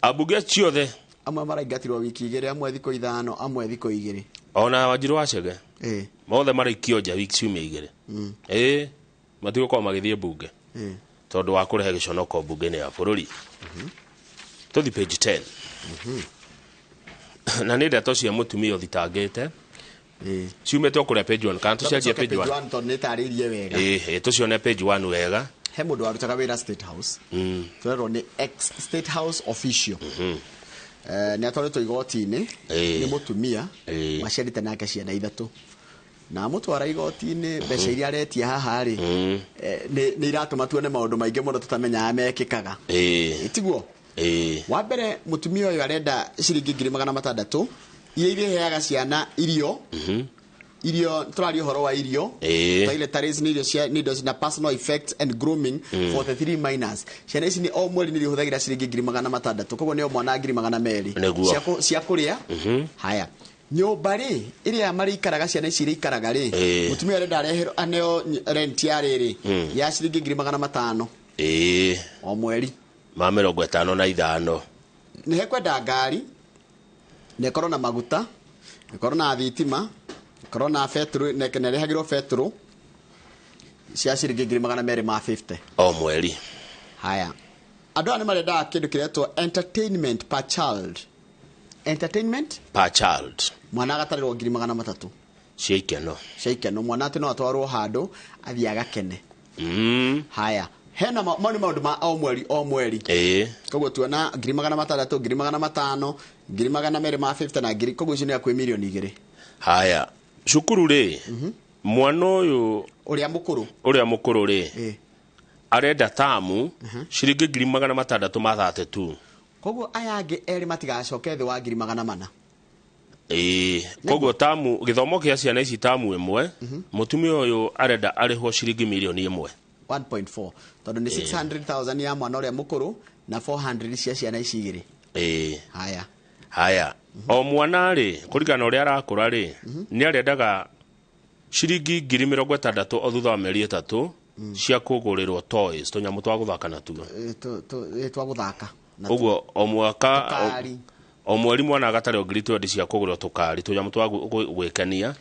ambunge ciothe. Amwe maraingatirwo wiki 2, amwe thikũ 5, amwe thikũ 2. Ona Wanjiru wa Chege mothe maraikio nja wiki ciumia 2. Ĩ matigũkorwo magĩthiĩ mbunge tondũ wa kũrehe gĩconoko mbunge-inĩ ya bũrũri. Tũthi page 10, na nĩ ndeto cia mũtumia ũthitangĩte ciumĩte o kũrĩa page 1, kana tũcenjie page 1? Tondũ nĩ tarĩirie wega. Ĩ tũcione page 1 wega. He mũndũ warutaga wĩra State House, tũrerwo nĩ ex State House official, nĩ atwarĩtwo igoti-inĩ nĩ mũtumia maciarĩte nake ciana 3, na amũtwara igoti-inĩ. Mbeca iria aretia haha rĩ, nĩ iratũma tuone maũndũ maingĩ mũno tũtamenyaga mekĩkaga. Tiguo? Wa mbere, mũtumia ũyũ arenda ciringi 600,000 iria irĩheaga ciana irio. Irio, tũraria ũhoro wa irio, toiletries, nĩ irio cia nĩ indo na personal effects and grooming for the three minors. Ciana ici nĩ o mweri nĩ irĩhũthagĩra ciringi 600,000, koguo nĩ o mwana 200,000 cia kũrĩa. Haya, nyũmba rĩ, ĩrĩa marĩikaraga, ciana ici irĩikaraga rĩ, mũtumia arenda areherwo, aneo rent ya rĩrĩ ya ciringi 500,000 o mweri. Ma 55. Nĩ hekwenda ngari, na ĩkorwo na maguta, ĩkorwo na thitima, ĩkorwo na betũrũ, na ĩrĩhagĩrwo betũrũ cia ciringi 250,000 o mweri. Haya, andũ aya nĩ marendaga kĩndũ kĩretwo entertainment per child. Entertainment per child. Mwana agatarĩrwo 300,000 cia ikeno. Cia ikeno, mwana atĩ no atwarwo handũ athiĩ agakene. Haya, hena mau nĩ maũndũ ma o mweri o mweri. Koguo tuona 600,000, 500,000, 250,000 na ngiri, koguo icio nĩ hakuhĩ mirioni 2. Haya, cukuru rĩ, mwana ũyũ ũrĩa mũkũrũ, ũrĩa mũkũrũ rĩ, arenda tamu ciringi 632,000. Koguo aya angĩ erĩ matigacoke thĩ wa 400,000. Koguo tamu, gĩthomo kĩa ciana ici tamu ĩmwe, mũtumia ũyũ arenda arĩhwo ciringi mirioni 1. 1.4, tondũ nĩ 600,000 ya mwana ũrĩa mũkũrũ na 400 cia ciana ici 2. Haya. Haya, o mwana rĩ, kũringana na ũrĩa arakũra rĩ, nĩ arendaga ciringi 60,000 o thutha wa mĩeri 3 cia kũgũrĩrwo toys, tũnyamũ twa gũthaka natuo. Twa gũthaka. Ũguo o mwaka, o mweri mwana agatarĩrwo 20,000 cia kũgũrĩrwo tũkari, tũnyamũ twa gwĩkenia.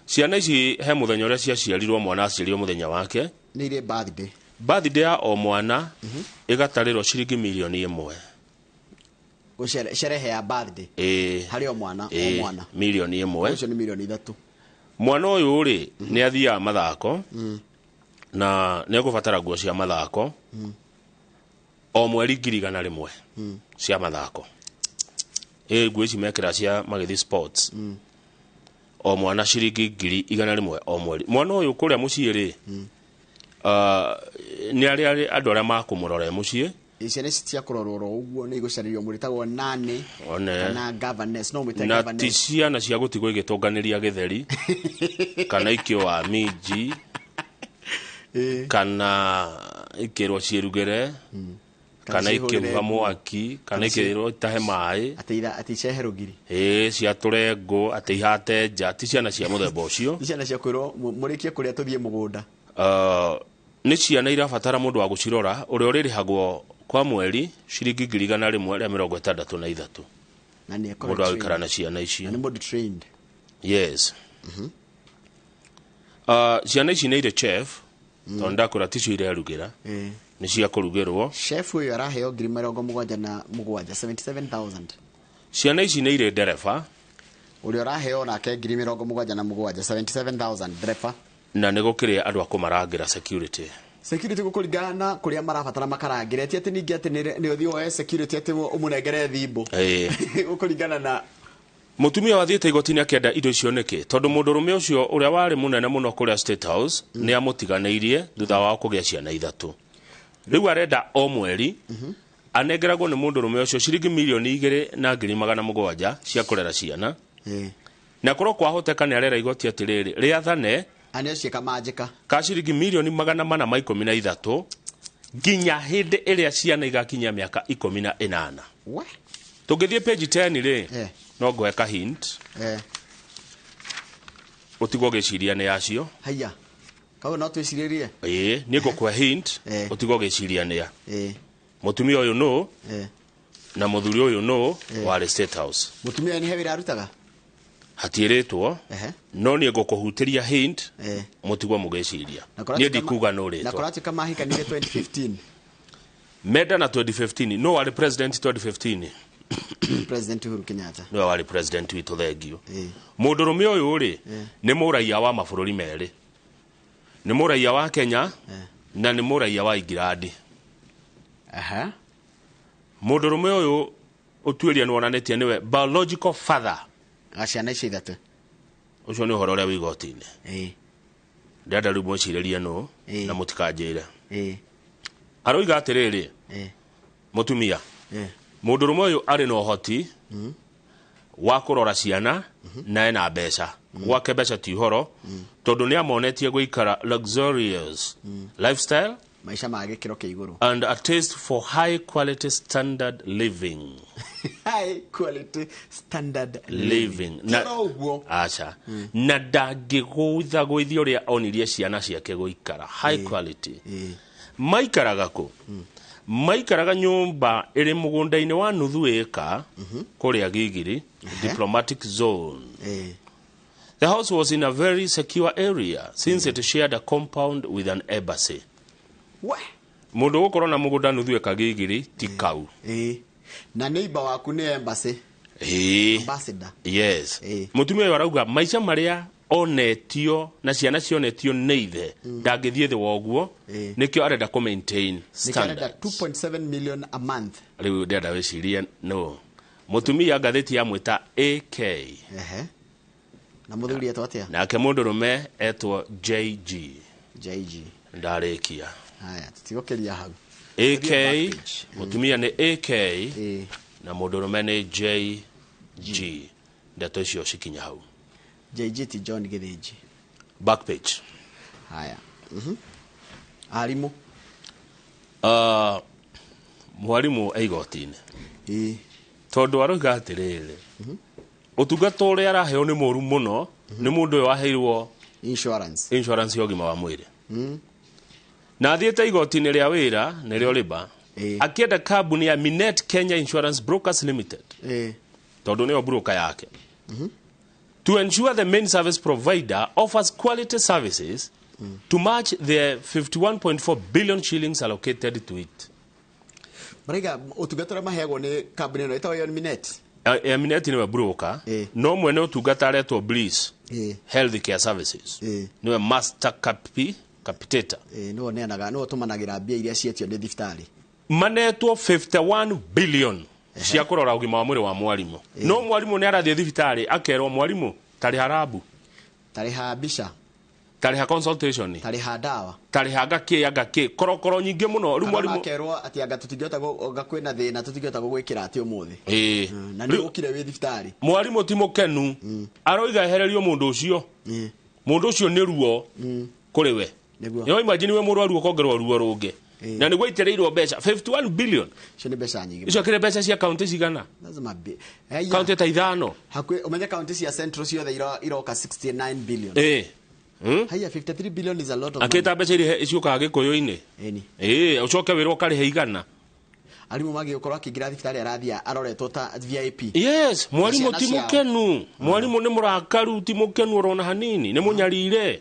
Ciana ici he mũthenya ũrĩa ciaciarirwo, mwana aciarirwo mũthenya wake. Nĩ irĩ birthday. Birthday ya o mwana ĩgatarĩrwo ciringi mirioni 1. Sherehe ya birthday. Harĩ o mwana, o mwana. Mirioni 1. Ũcio nĩ mirioni 3. Mwana ũyũ rĩ, nĩ athiaga mathako na nĩ egũbatara nguo cia mathako o mweri 100,000 cia mathako. Nguo ici mekĩra cia magĩthiĩ sports. O mwana ciringi 100,000 o mweri. Mwana ũyũ kũrĩa mũciĩ rĩ, nĩ arĩ andũ arĩa makũmũrora mũciĩ. Ciana ici cia kũrorwo oro ũguo nĩ igũcarĩrio mũrĩtagwo nani kana governess, no mwĩte na governess. Ti ciana cia gũtigwo igĩtũnganĩria gĩtheri kana ikĩoa minji kana ikĩrwo ciĩrugĩre kana ikĩruga mwaki kana ikĩrwo itahe maĩ, atĩ icehe rũgiri, ciatũre ngũ, atĩ ihate nja. Ti ciana cia mũthemba ũcio. Ti ciana cia kwĩrwo mũrĩkie kũrĩa tũthiĩ mũgũnda. Nĩ ciana irabatara mũndũ wa gũcirora ũrĩa ũrĩrĩhagwo kwa mweri ciringi 163,000. Na nĩ mũndũ wa gũikara na ciana icio. Na nĩ mũndũ trained. Yes. Ciana ici nĩ irĩ chef, tondũ ndakwĩra ticio irerugĩra, nĩ cia kũrugĩrwo. Chef ũyũ araheo 77,000, 77,000. Ciana ici nĩ irĩ ndereba. Ũrĩa ũraheo nake 77,000, 77,000 ndereba. Na nĩ gũkĩrĩ andũ a kũmarangĩra, security. Security gũkũringana na kũrĩa marabatara makarangĩre, ti atĩ ningĩ atĩ nĩ ũthiĩ woe security atĩ ũmũnengere thimbo. Gũkũringana na Mũtumia wathiĩte igoti-inĩ akĩenda indo icio nĩkĩ? Tondũ mũndũrũme ũcio ũrĩa warĩ mũnene mũno kũrĩa State House nĩ amũtiganĩirie thutha wao kũgĩa ciana ithatũ. Rĩu arenda o mweri anengeragwo nĩ mũndũrũme ũcio ciringi 2,700,000 cia kũrera ciana. Na korwo kwahoteka nĩ arera igoti atĩrĩrĩ rĩathane aneo ciĩka manjĩka ka ciringi 413,000,000 nginya hĩndĩ ĩrĩa ciana igakinyia mĩaka 18. We Tũngĩthiĩ page 10 rĩ, no ngũhe ka hint. Ũtigwo gĩciria nĩ yacio. Haiya, kau no twĩcirĩrie. Ĩĩ, niĩ ngũkũhe hint, ũtigwo gĩciria nĩ ya. Mũtumia ũyũ nũ na mũthuri ũyũ nũ warĩ State House. Mũtumia nĩ he wĩra arutaga? Hatiĩrĩtwo, no niĩ ngũkũhutĩria hint, mũtigwo mũgĩciria. Niĩ ndikuga nũ Na rĩtwa. kũratuĩka mahikanire 2015. Menda na 2015, no warĩ president 2015. President Uhuru Kenyatta. Nĩwe warĩ president witũ, thengio. Mũndũrũme ũyũ rĩ, nĩ mũraiya wa mabũrũri merĩ. Nĩ mũraiya wa Kenya na nĩ mũraiya wa Ingirandi. Mũndũrũme ũyũ ũtuĩria nĩ wonanĩtie nĩwe biological father wa ciana icio ithatũ. Ũcio nĩ ũhoro ũrĩa wĩ igoti-inĩ. Ndĩrenda rĩu mwĩcirĩrie nũ na mũtikanjĩre. Aroiga atĩrĩrĩ, mũtumia, mũndũrũme ũyũ arĩ na ũhoti wa kũrora ciana na ena mbeca. Gwake mbeca ti ũhoro, tondũ nĩ amonetie gũikara luxurious lifestyle, maica ma gĩkĩro kĩa igũrũ, and a taste for high quality standard living. High quality standard living. Na ũguo. Aca. Na ndangĩgũithagũithia ũrĩa onirie ciana ciake gũikara high quality. Maikaraga kũ? Maikaraga nyũmba ĩrĩ mũgũnda-inĩ wa nuthu ĩka kũrĩa Gigiri, diplomatic zone. The house was in a very secure area since it shared a compound with an embassy. Mũndũ gũkorwo na mũgũnda nuthu ĩka Gigiri ti kau. Na neighbor waku nĩ embassy. Ambassador. Yes. Mũtumia ũyũ arauga maica marĩa onetio na ciana cionetio nĩ ithe ndangĩthiĩ thĩ wa ũguo, nĩkĩo arenda kũ maintain Nĩkĩo arenda standard. 2.7 million a month. Rĩu ndĩrenda wĩcirie no mũtumia ngathĩti yamwĩta AK. Na mũthuri etwo atĩa? Nake mũndũrũme etwo JG. JG. Ndarĩkia. Haya, tũtigũkĩria hau. AK, mũtumia nĩ AK na mũndũrũme nĩ JG. Ndeto icio cikinya hau. JG ti John Gĩthĩnji. Back page. Haya. Arimũ. Mwarimũ e igoti-inĩ. Tondũ aroiga atĩrĩrĩ, ũtungata ũrĩa araheo nĩ mũru mũno, nĩ mũndũ ũyũ waheirwo insurance, insurance ya ũgima wa mwĩrĩ. Na athiĩte igoti-inĩ rĩa wĩra nĩrĩo Labour, akĩenda kambuni ya Minet Kenya Insurance Brokers Limited, tondũ nĩyo broker yake, to ensure the main service provider offers quality services to match the 51.4 billion shillings allocated to it. Maraiga ũtungata ũrĩa maheagwo nĩ kambuni ĩno ĩtagwo Minet. Minet nĩwe broker, no mwene ũtungata aretwo Bliss Healthcare Services. Nĩwe master capitator. Nĩwe ũneanaga, nĩwe ũtũmanagĩra mbia iria cietio nĩ thibitarĩ. Manetwo 51 billion cia kũrora ũgima wa mwĩrĩ wa mwarimũ. No mwarimũ nĩ arathiĩ thibitarĩ akerwo, mwarimũ tarĩha rabu, tarĩha mbica, tarĩha consultation, tarĩha ndawa, tarĩha ngakĩ ngakĩ korokoro nyingĩ mũno. Rĩu mwarimũ akerwo atĩ anga tũtingĩhota anga kwĩna thĩna tũtingĩhota gũgwĩkĩra atĩ ũmũthĩ. Na nĩ ũkire wĩ thibitarĩ. Mwarimũ ti mũkenu, aroiga ehererio mũndũ ũcio. Mũndũ ũcio nĩ ruo kũrĩ we. No imagine we mũrwaru ũkongerwo ruo rũngĩ. Na nĩguo aitĩrĩirwo mbeca 51 billion. Icio nĩ mbeca nyingĩ. Icio kĩrĩ mbeca cia kaunti cigana? Lazima bi. Kaunti ta ithano. Hakuhĩ ũmenye kaunti cia Central ciothe iroka 69 billion. Haya, 53 billion is a lot of money. Akĩta mbeca iria ciũkaga Gĩkũyũ-inĩ. Ũcoke wĩrwo ũkarĩha igana. Arimũ magĩũkorwo akĩingĩra thibitarĩ arathiĩ aroretwo ta VIP. Yes, mwarimũ ti mũkenu. Mwarimũ nĩ mũrakaru, ti mũkenu orona hanini, nĩ mũnyarire.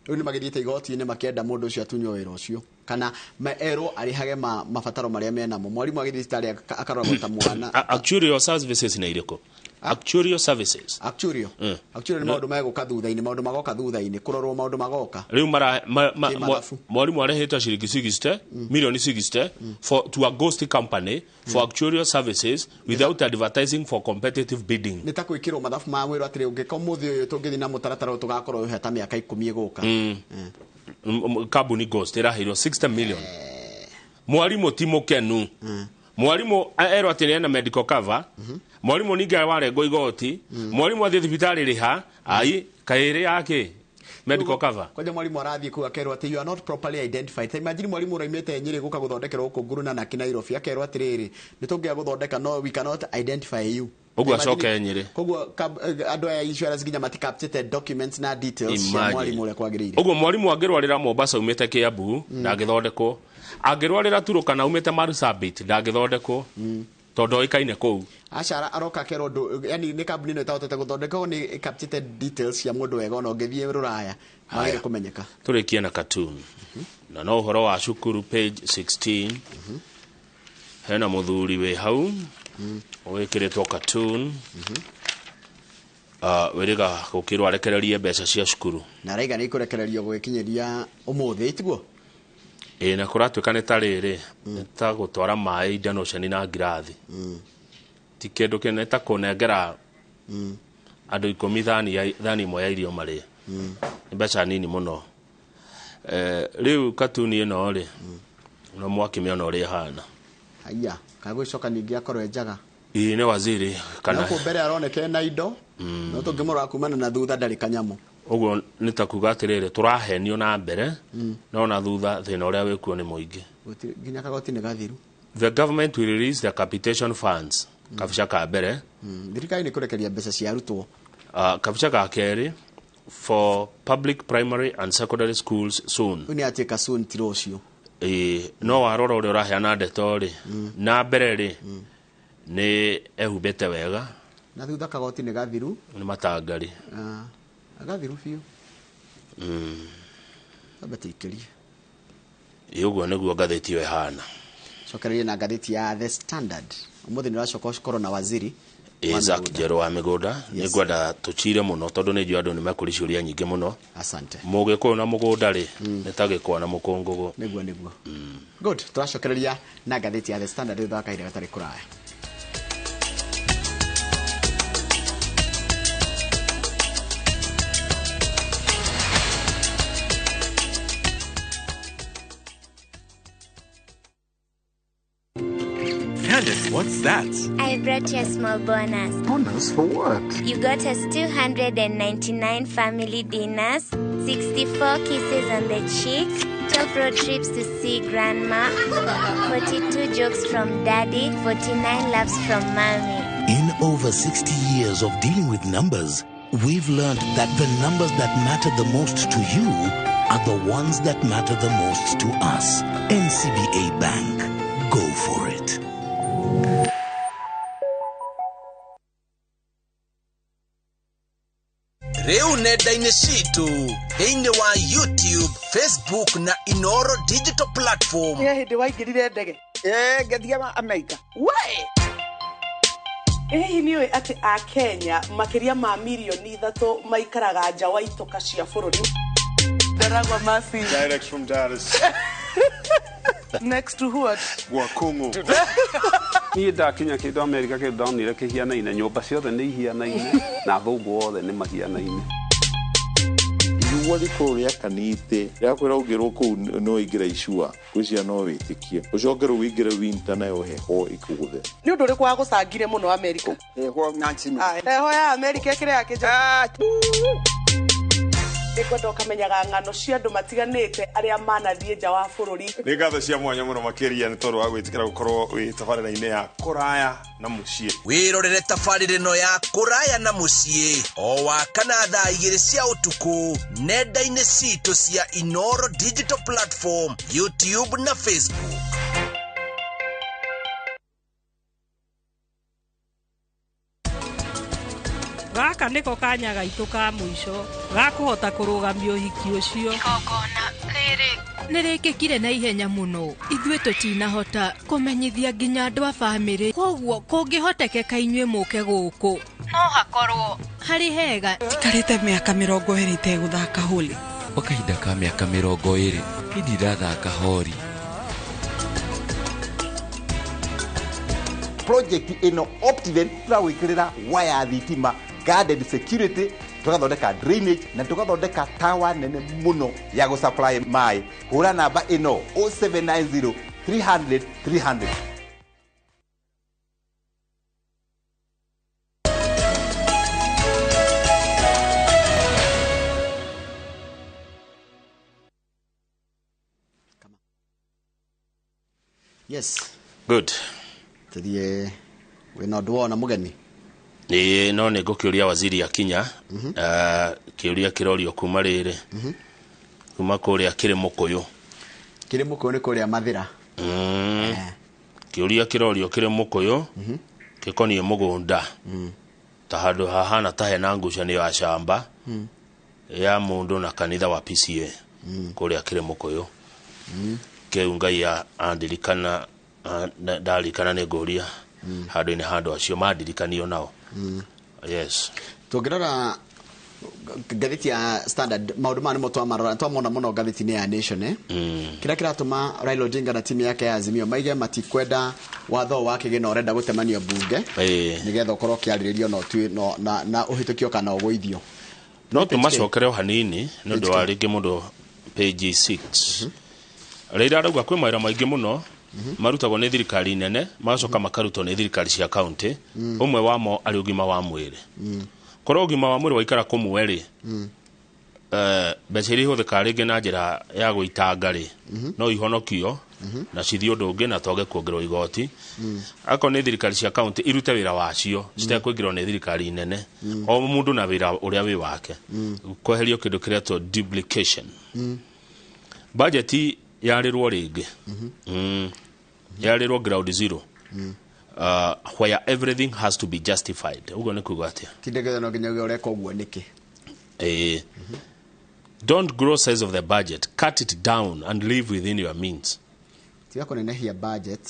Rĩu nĩ magĩthiĩte igoti-inĩ makĩenda mũndũ ũcio atunywo wĩra ũcio kana erwo arĩhage mabataro marĩa menamo. Mwarimũ agĩthiĩ thibitarĩ akaroragwo ta mwana. Actuarial services nĩ irĩkũ? Actuarial services. Actuarial. Actuarial nĩ maũndũ megũka thutha-inĩ, maũndũ magoka thutha-inĩ, kũrorwo maũndũ magoka. Rĩu mara mwarimu arehete ciringi 60 milioni 60 for to a ghost company for actuarial services without advertising for competitive bidding. Nĩ ta gwĩkĩrwo mathabu ma mwĩrwo atĩrĩ ũngĩka ũmũthĩ ũyũ tũngĩthiĩ na mũtaratara ũyũ tũgakorwo ũyũ ta mĩaka 10 ĩgũka. Kambuni ghost ĩraheirwo 60 million. Mwarimu ti mũkenu. Mwarimu erwo atĩ nĩ ena medical cover. Mwarimu ningĩ warengwo igoti. Mwarimu athiĩ thibitarĩ rĩha ai kaĩrĩ yake medical cover. Kwanja mwarimu arathiĩ kũu akerwo atĩ you are not properly identified. Ta imagine mwarimu ũraimĩte Nyĩrĩ gũka gũthondekerwo gũkũ Nguru na Nairobi akerwo atĩrĩrĩ nĩ tũngĩaga gũthondeka no we cannot identify you. Ũguo acoke Nyĩrĩ. Koguo andũ aya insurance nginya maticapturĩte documents na details cia mwarimu ũrĩa kwagĩrĩire. Ũguo mwarimu angĩrwarĩra Mombasa umĩte Kiambu ndangĩthondekwo. Angĩrwarĩra Turukana umĩte Marsabit ndangĩthondekwo. Tondũ oĩkaine kũu. Aca aroka akerwo ndũ yani nĩ kambuni ĩno ĩtahotete gũthondeka ũguo nĩ capturĩte details cia mũndũ wega ona ũngĩthiĩ rũraya wagĩrĩire kũmenyeka. Tũrĩkie na cartoon. Na no ũhoro wa cukuru page 16. Hena mũthuri wĩ hau wĩkĩrĩtwo cartoon. Wĩrĩga gũkĩrwo arekererie mbeca cia cukuru. Na araiga nĩ ikũrekererio gwĩkinyĩria ũmũthĩ tiguo? Ĩĩ na kũratuĩka nĩ ta rĩrĩ nĩ ta gũtwara maĩ Indian Ocean na ngirathi. Ti kĩndũ kĩnene ta kũnengera andũ 10 thani ĩmwe ya irio marĩe. Nĩ mbeca nini mũno. Rĩu katuni ĩno rĩ no mwakĩmĩona ũrĩa ĩhana. Haiya, kagũcoka ningĩ akorwo njaga. Ĩĩ nĩ waziri kana no kũ mbere aroneka na indo no tũngĩmũrora kumana na thutha ndarĩ kanyamũ. Ũguo nĩ ta kuga atĩrĩrĩ tũrahenio na mbere no na thutha thĩna ũrĩa wĩkuo nĩ mũingĩ. Nginya kagoti nĩ gathiru. The government will release the capitation funds. Kabica ka mbere. Thirikari nĩ kũrekeria mbeca cia arutwo. Kabica ka kerĩ for public primary and secondary schools soon. Ũyũ nĩ atuĩka soon ti rũciũ. Ĩĩ no warora ũrĩa ũraheana ndeto rĩ na mbere rĩ nĩ ehumbĩte wega. Na thutha kagoti nĩ gathiru. Nĩ matangari. Agathiru biũ. Amba tũikĩrie. Ĩĩ ũguo nĩguo ngathĩti ĩyo ĩhana. Cokererie na ngathĩti ya The Standard. Ũmũthĩ nĩ ũracoka ũkorwo na waziri Isaac Njerũ wa mĩgũnda. Nĩ ngwenda tũcire mũno tondũ nĩ njũĩ andũ nĩ mekũria ciũria nyingĩ mũno. Asante. Mũgĩkũyũ na mũgũnda rĩ nĩ ta gĩkwa na mũkũngũgũ. Nĩguo nĩguo. Good, tũracokereria na ngathĩti ya The Standard thutha wa kahinda gatarĩ kũraya. Candace, what's that? I brought you a small bonus. Bonus for what? You got us 299 family dinners, 64 kisses on the cheek, 12 road trips to see grandma, 42 jokes from daddy, 49 laughs from mommy. In over 60 years of dealing with numbers, we've learned that the numbers that matter the most to you are the ones that matter the most to us. NCBA Bank. Go for it. Rĩu nenda-inĩ citũ thĩinĩ wa YouTube, Facebook na Inoro digital platform. Nĩ hĩndĩ waingĩrire ndege? Ngĩthiĩ Amerika. We! Hihi nĩ ũĩ atĩ a Kenya makĩria ma mirioni 3 maikaraga nja wa itoka cia bũrũri? Ndaragwa Masi. Direct from Dallas. Next to what? Wakungu. Niĩ ndakinya kĩndũ Amerika kĩndũ ndonire kĩhianaine, nyũmba ciothe nĩ ihianaine na athũngũ othe nĩ mahianaine. Riũa rĩkorwo rĩakanĩte rĩakwĩra ũngĩrwo kũu no ũingĩre icua ngwĩciria no wĩtĩkie ũcoke rĩu ũingĩre winter nayo heho ĩkũgũthe. Nĩ ũndũ ũrĩkũ wagũcangire mũno Amerika? Heho Nancy. Heho ya Amerika ĩkĩrĩ ya kĩnja. Nĩngwenda ũkamenyaga ng'ano cia andũ matiganĩte arĩa manathiĩ nja wa bũrũri. Nĩ ngatho cia mwanya mũno makĩria nĩ tondũ wa gwĩtĩkĩra gũkorwo wĩ tabarĩra-inĩ ya kũraya na mũciĩ. Wĩrorere tabarĩra ĩno ya kũraya na mũciĩ o wa kana thaa 2 cia ũtukũ nenda-inĩ citũ cia Inoro digital platform, YouTube na Facebook. Gaka nĩko kanya gaitũ ka mũico ga kũhota kũrũgamia ũhiki ũcio. Igongona rĩrĩ nĩrĩkĩkire na ihenya mũno. Ithuĩ tũtinahota kũmenyithia nginya andũ a bamĩrĩ, koguo kũngĩhotekeka inyuĩ mũke gũkũ no hakorwo harĩ hega. Njikarĩte mĩaka 20 itegũthaka holi. Kwa kahinda ka mĩaka 20 niĩ ndirathaka hori. Project ĩno Optiven tũragwĩkĩrĩra waya thitima, guarded security, tũgathondeka drainage na tũgathondeka tawa nene mũno ya gũsupply maĩ. Hũra namba ĩno 0790 300 300. Yes. Good. Tuthie wina undu wona mugeni. Ĩĩ no nĩ ngũkĩũria waziri akinya. Kĩũria kĩrorio kuma rĩrĩ. Kuma kũrĩa kĩrĩ mũkũyũ. Kĩrĩ mũkũyũ nĩ kũrĩa Mathĩra. Kĩũria kĩrorio kĩrĩ mũkũyũ gĩkoniĩ mũgũnda. Ta handũ hahana ta hena ngucanio ya shamba ya mũndũ na kanitha wa PCA kũrĩa kĩrĩ mũkũyũ. Kĩu Ngai andirikana ndarikana nĩ ngũria handũ-inĩ handũ acio mandirikanio nao. Yes. Tũngĩrora ngathĩti ya Standard maũndũ maya nĩmo twamarora twamona mũno ngathĩti-inĩ ya Nation. Kĩrĩa kĩratũma Raila Odinga na timu yake ya Azimio maige matikwenda watho wa kĩgĩna ũrenda gũtemanio mbunge nĩgetha ũkorwo ũkĩarĩrĩrio na ũhĩtũkio kana ũgũithio. No tũmacokere o hanini nĩ ũndũ wa rĩngĩ mũndũ page 6. Raila arauga kwĩ mawĩra maingĩ mũno marutagwo nĩ thirikari nene magacoka makarutwo nĩ thirikari cia county. Ũmwe wamo arĩ ũgima wa mwĩrĩ. Korwo ũgima wa mwĩrĩ waikara kũmwe rĩ, mbeca iria ihũthĩkaga rĩngĩ na njĩra ya gũitanga rĩ, no ihonokio na cithiĩ ũndũ ũngĩ na twage kuongererwo igoti. Akorwo nĩ thirikari cia county irute wĩra wacio citekũingĩrwo nĩ thirikari nene, o mũndũ na wĩra ũrĩa wĩ wake, kweherio kĩndũ kĩretwo duplication. Budget yarĩrwo rĩngĩ yarĩrwo ground zero, where everything has to be justified. Ũguo nĩ kuga atĩa? Tindegeza no nginya uge ũreka ũguo nĩkĩ. Don't grow size of the budget, cut it down and live within your means. Tiga kũnenehia budget,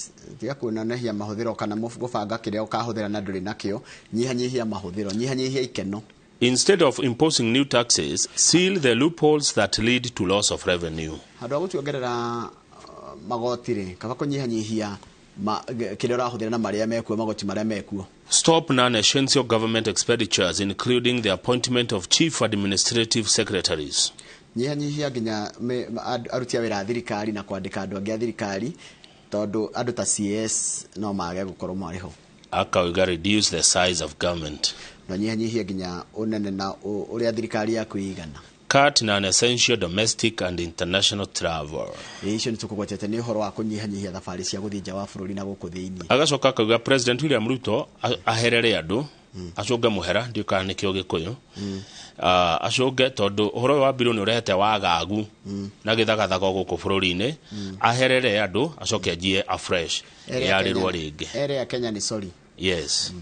tiga kũnenehia mahũthĩro kana gũbanga kĩrĩa ũkahũthĩra na ndũrĩ nakĩo, nyihanyihia mahũthĩro, nyihanyihia ikeno. Instead of imposing new taxes, seal the loopholes that lead to loss of revenue. Handũ ha gũtuongerera magoti rĩ, kaba kũnyihanyihia kĩrĩa ũrahũthĩra na marĩa mekuo, magoti marĩa mekuo. Stop non-essential government expenditures, including the appointment of chief administrative secretaries. Nyihanyihia nginya aruti a wĩra a thirikari na kwandĩka andũ angĩ a thirikari, tondũ andũ ta CS no mage gũkorwo marĩ ho. Akauga reduce the size of government. Na nyihanyihia nginya ũnene na ũrĩa thirikari yaku ĩigana. Cut non-essential domestic and international travel. Icio nĩ tũkũgwetete nĩ ũhoro wa kũnyihanyihia thabarĩ cia gũthiĩ nja wa bũrũri na gũkũ thĩinĩ. Agacoka akauga President William Ruto aherere andũ, acũnge mũhera, ndiũĩ kana nĩkĩo Gĩkũyũ, acũnge tondũ ũhoro ũyũ wa mbirũ nĩ ũrehete wagagu na gĩthagathago gũkũ bũrũri-inĩ, aherere andũ acoke anjie afresh yarĩrwo rĩngĩ. Ere ya Kenya nĩ sorry. Yes.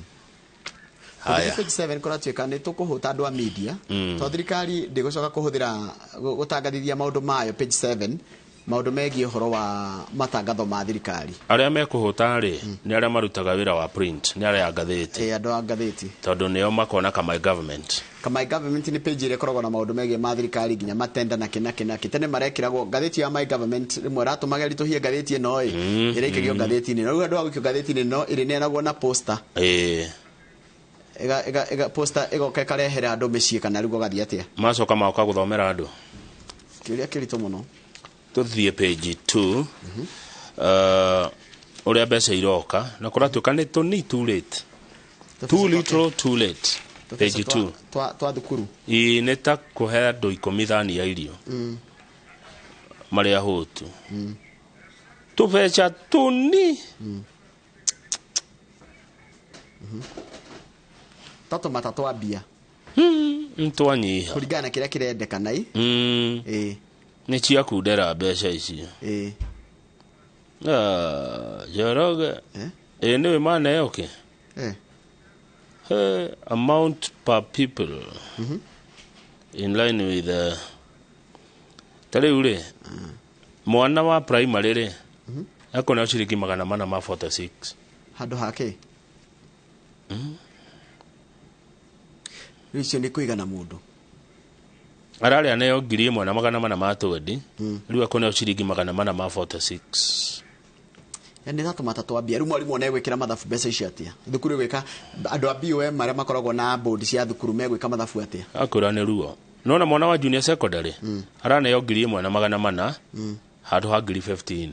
Haya. Page 7 kũratuĩka nĩ tũkũhũta andũ a media, tondũ thirikari ndĩgũcoka kũhũthĩra gũtangathithia maũndũ mayo page 7 maũndũ megiĩ ũhoro wa matangatho ma thirikari. Arĩa mekũhũta rĩ nĩ arĩa marutaga wĩra wa print, nĩ arĩa a ngathĩti. Andũ a ngathĩti. Tondũ nĩo makona Kamai Government. Kamai Government nĩ page ĩrĩa ĩkoragwo na maũndũ megiĩ ma thirikari nginya matenda na kĩ na kĩ na kĩ. Tene marekĩragwo ngathĩti ya My Government rĩmwe ĩratũmaga ĩritũhie ngathĩti ĩno ĩ, ĩraikagio ngathĩti-inĩ. Rĩu andũ a gũikio ngathĩti-inĩ ĩno ĩrĩneanagwo na poster. Ĩga poster ĩgoka ĩkarehera andũ mĩciĩ kana rĩu gũgathiĩ atĩa? Macoka magoka gũthomera andũ. Kĩũria kĩritũ mũno. Tũthiĩ page 2. Ũrĩa mbeca iroka na kũratuĩka nĩ tũni too late. Too little too late. Page 2. Twa thukuru. Ĩ nĩ ta kũhe andũ 10 thani ya irio. Marĩa hũtu. Tũbeca tũni. Tatu matatũ ambia. Ntwanyiha. Kũringana na kĩrĩa kĩrendekana i. Nĩ cia kundera mbeca icio. Njoroge. Ĩ nĩwe maneo kĩ? Amount per people in line with the ta rĩu rĩ, mwana wa primary rĩ, akona ciringi 446. Handũ hake rĩu icio nĩ kũigana mũndũ. Ararĩa neo 1420, rĩu akoneo ciringi 446. Nĩ tatũmata twambia rĩu mwarimũ ona egwĩkĩra mathabu mbeca icio atĩa thukuru ĩgwĩka andũ a BOM arĩa makoragwo na board cia thukuru megwĩka mathabu atĩa? Akwĩra nĩ ruo. Nona mwana wa junior secondary araneo 1400 handũ ha 15,000.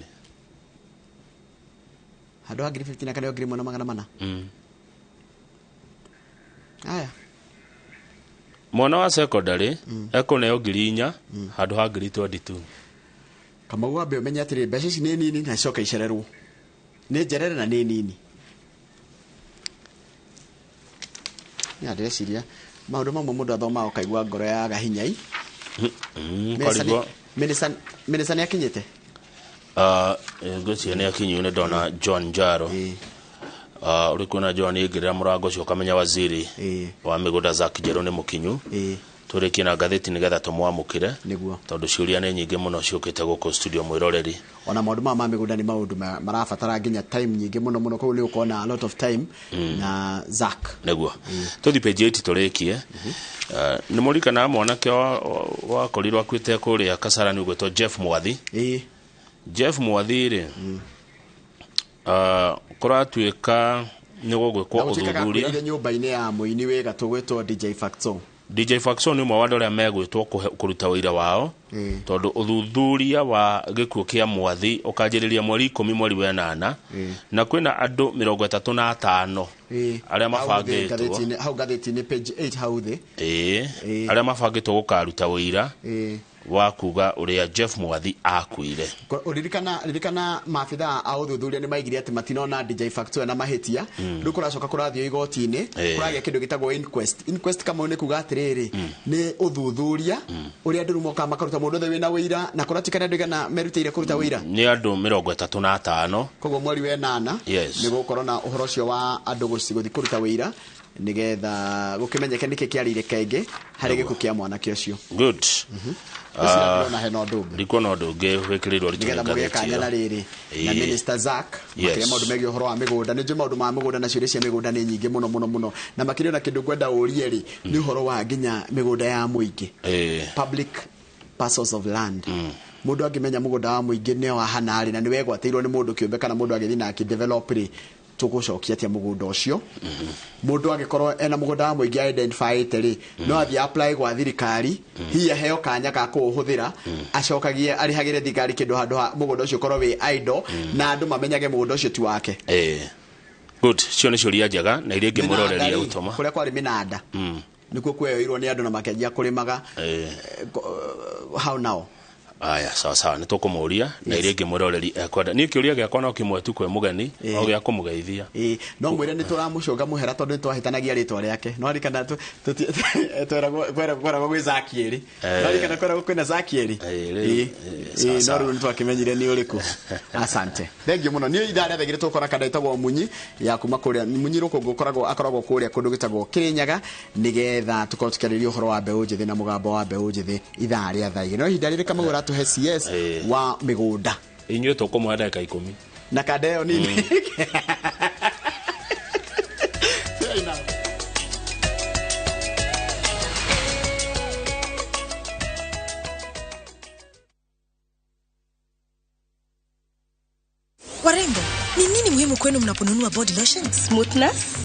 Handũ ha 15,000 akaneo 1400. Aya. Mwana wa secondary ekoneo 4,000 handũ ha 22,000. Kamau wambe ũmenye atĩrĩ mbeca ici nĩ nini na icoke icererwo. Nĩ njerere na nĩ nini. Ya ndĩreciria maũndũ mamwe mũndũ athomaga ũkaigua ngoro yaga hinyai. Minister nĩ akinyĩte? Ngwĩciria nĩ akinyu, nĩ ndona John Njaro. Ũrĩ kuona John aingĩrĩra mũrango ũcio ũkamenya waziri wa mĩgũnda Zack Njerũ nĩ mũkinyu. Tũrĩkie na ngathĩti nĩgetha tũmwamũkĩre tondũ ciũria nĩ nyingĩ mũno ciũkĩte gũkũ studio mwĩroreri. Ona maũndũ maya ma mĩgũnda nĩ maũndũ marabatara nginya time nyingĩ mũno mũno, koguo nĩ ũkona a lot of time na Zack. Nĩguo tũthiĩ page 8 tũrĩkie. Nĩ mũririkanaga mwanake wakorirwo akuĩte kũrĩa Kasarani ũgwĩtwo Jeff Mwathi. Jeff Mwathi rĩ, kũratuĩka nĩ gũgwĩkwo ũthuthuria nyũmba-inĩ ya mũini wĩ gatũ gwĩtwo DJ Facto. DJ Facto nĩ ũmwe wa andũ arĩa megwĩtwo kũruta ũira wao, tondũ ũthuthuria wa gĩkuũ kĩa Mwathi ũkanjĩrĩria mweri 10 mweri wa 8, na kwĩna andũ 35 arĩa mabangĩtwo hau ngathĩti-inĩ page 8 hau thĩ. Arĩa mabangĩtwo gũkaruta ũira wa kuga ũrĩa Jeff Mwathi akuire. Ririkana maabithaa a ũthuthuria nĩ maigire atĩ matinona DJ Facto na mahĩtia. Rĩu kũracoka kũrathiĩ igoti-inĩ, kũragĩa kĩndũ gĩtagwo inquest. Inquest kamau nĩ kuga atĩrĩrĩ, nĩ ũthuthuria ũrĩa andũ rĩu mokaga makaruta mũndũ ũothe wĩna ũira, na kũratuĩka nĩ andũ aigana merutĩire kũruta ũira? Nĩ andũ 35. Koguo mweri wa 8 nĩ gũgũkorwo na ũhoro ũcio wa andũ gũthiĩ kũruta ũira nĩgetha gũkĩmenyeke nĩkĩ kĩarĩire kaingĩ harĩ gĩkuũ kĩa mwanake ũcio. Good. Ndikuona hena ũndũ ũngĩ. Ndikuona ũndũ ũngĩ wĩkĩrĩirwo ritũ nĩgetha mũgĩe kanya na rĩrĩ na Minister Zack makĩria maũndũ megiĩ ũhoro wa mĩgũnda. Nĩ njũĩ maũndũ ma mĩgũnda na ciũria cia mĩgũnda nĩ nyingĩ mũno mũno mũno, na makĩria ona kĩndũ ngwenda ũrie rĩ nĩ ũhoro wa nginya mĩgũnda ya mũingĩ, public parcels of land. Mũndũ angĩmenya mũgũnda wa mũingĩ nĩ wahana rĩ, na nĩ wegwatĩirwo nĩ mũndũ kĩũmbe kana mũndũ agĩthiĩ na akĩdevelop rĩ, tũgũcokia atĩa mũgũnda ũcio? Mũndũ angĩkorwo ena mũgũnda wa mũingĩ identifyĩte rĩ, no athiĩ apply gwa thirikari, hihi aheo kanya ga kũũhũthĩra, acokagie arĩhagĩre thirikari kĩndũ handũ ha mũgũnda ũcio ũkorwo wĩ idle, na andũ mamenyage mũgũnda ũcio ti wake. Good. Cio nĩ ciũria njega na iria ingĩ mũroreria gũtũma. Kũrĩa kwarĩ mĩnanda nĩkuo kuoyoirwo nĩ andũ na makĩanjia kũrĩmaga. How now? Aya, sawa sawa, nĩ tũkũmũria na iria ingĩ mwĩroreri ekwenda. Niĩ kĩũria gĩakwa no kĩmwe tu kwĩ mũgeni, no gĩa kũmũgeithia. No mwĩre nĩ tũramũcũnga mũhera tondũ nĩ twahĩtanagia rĩtwa rĩake. No ririkana tweragwo gwĩ Zack Eri. No ririkana kweragwo kwĩna Zack Eri. No rĩu nĩ twakĩmenyire nĩ ũrĩkũ. Asante. Thank you mũno. Niĩ ithaa rĩa thaa igĩrĩ tũgũkora kanda ĩtagwo Munyi ya kuma kũrĩa Munyi Rũkũngũ akoragwo kũrĩa kũndũ gĩtagwo Kĩrĩnyaga, nĩgetha tũkorwo tũkĩarĩrĩria ũhoro wa mbeũ njĩthĩ na mũgambo wa mbeũ njĩthĩ ithaa rĩa thaa igĩrĩ. No ihinda rĩrĩ Kamau ũratũhe CS wa mĩgũnda. Inyuĩ tũkũmũhe ndagĩka 10. Na kanda ĩyo nini. Warembo, ni nini muhimu kwenu mnaponunua body lotion? Smoothness,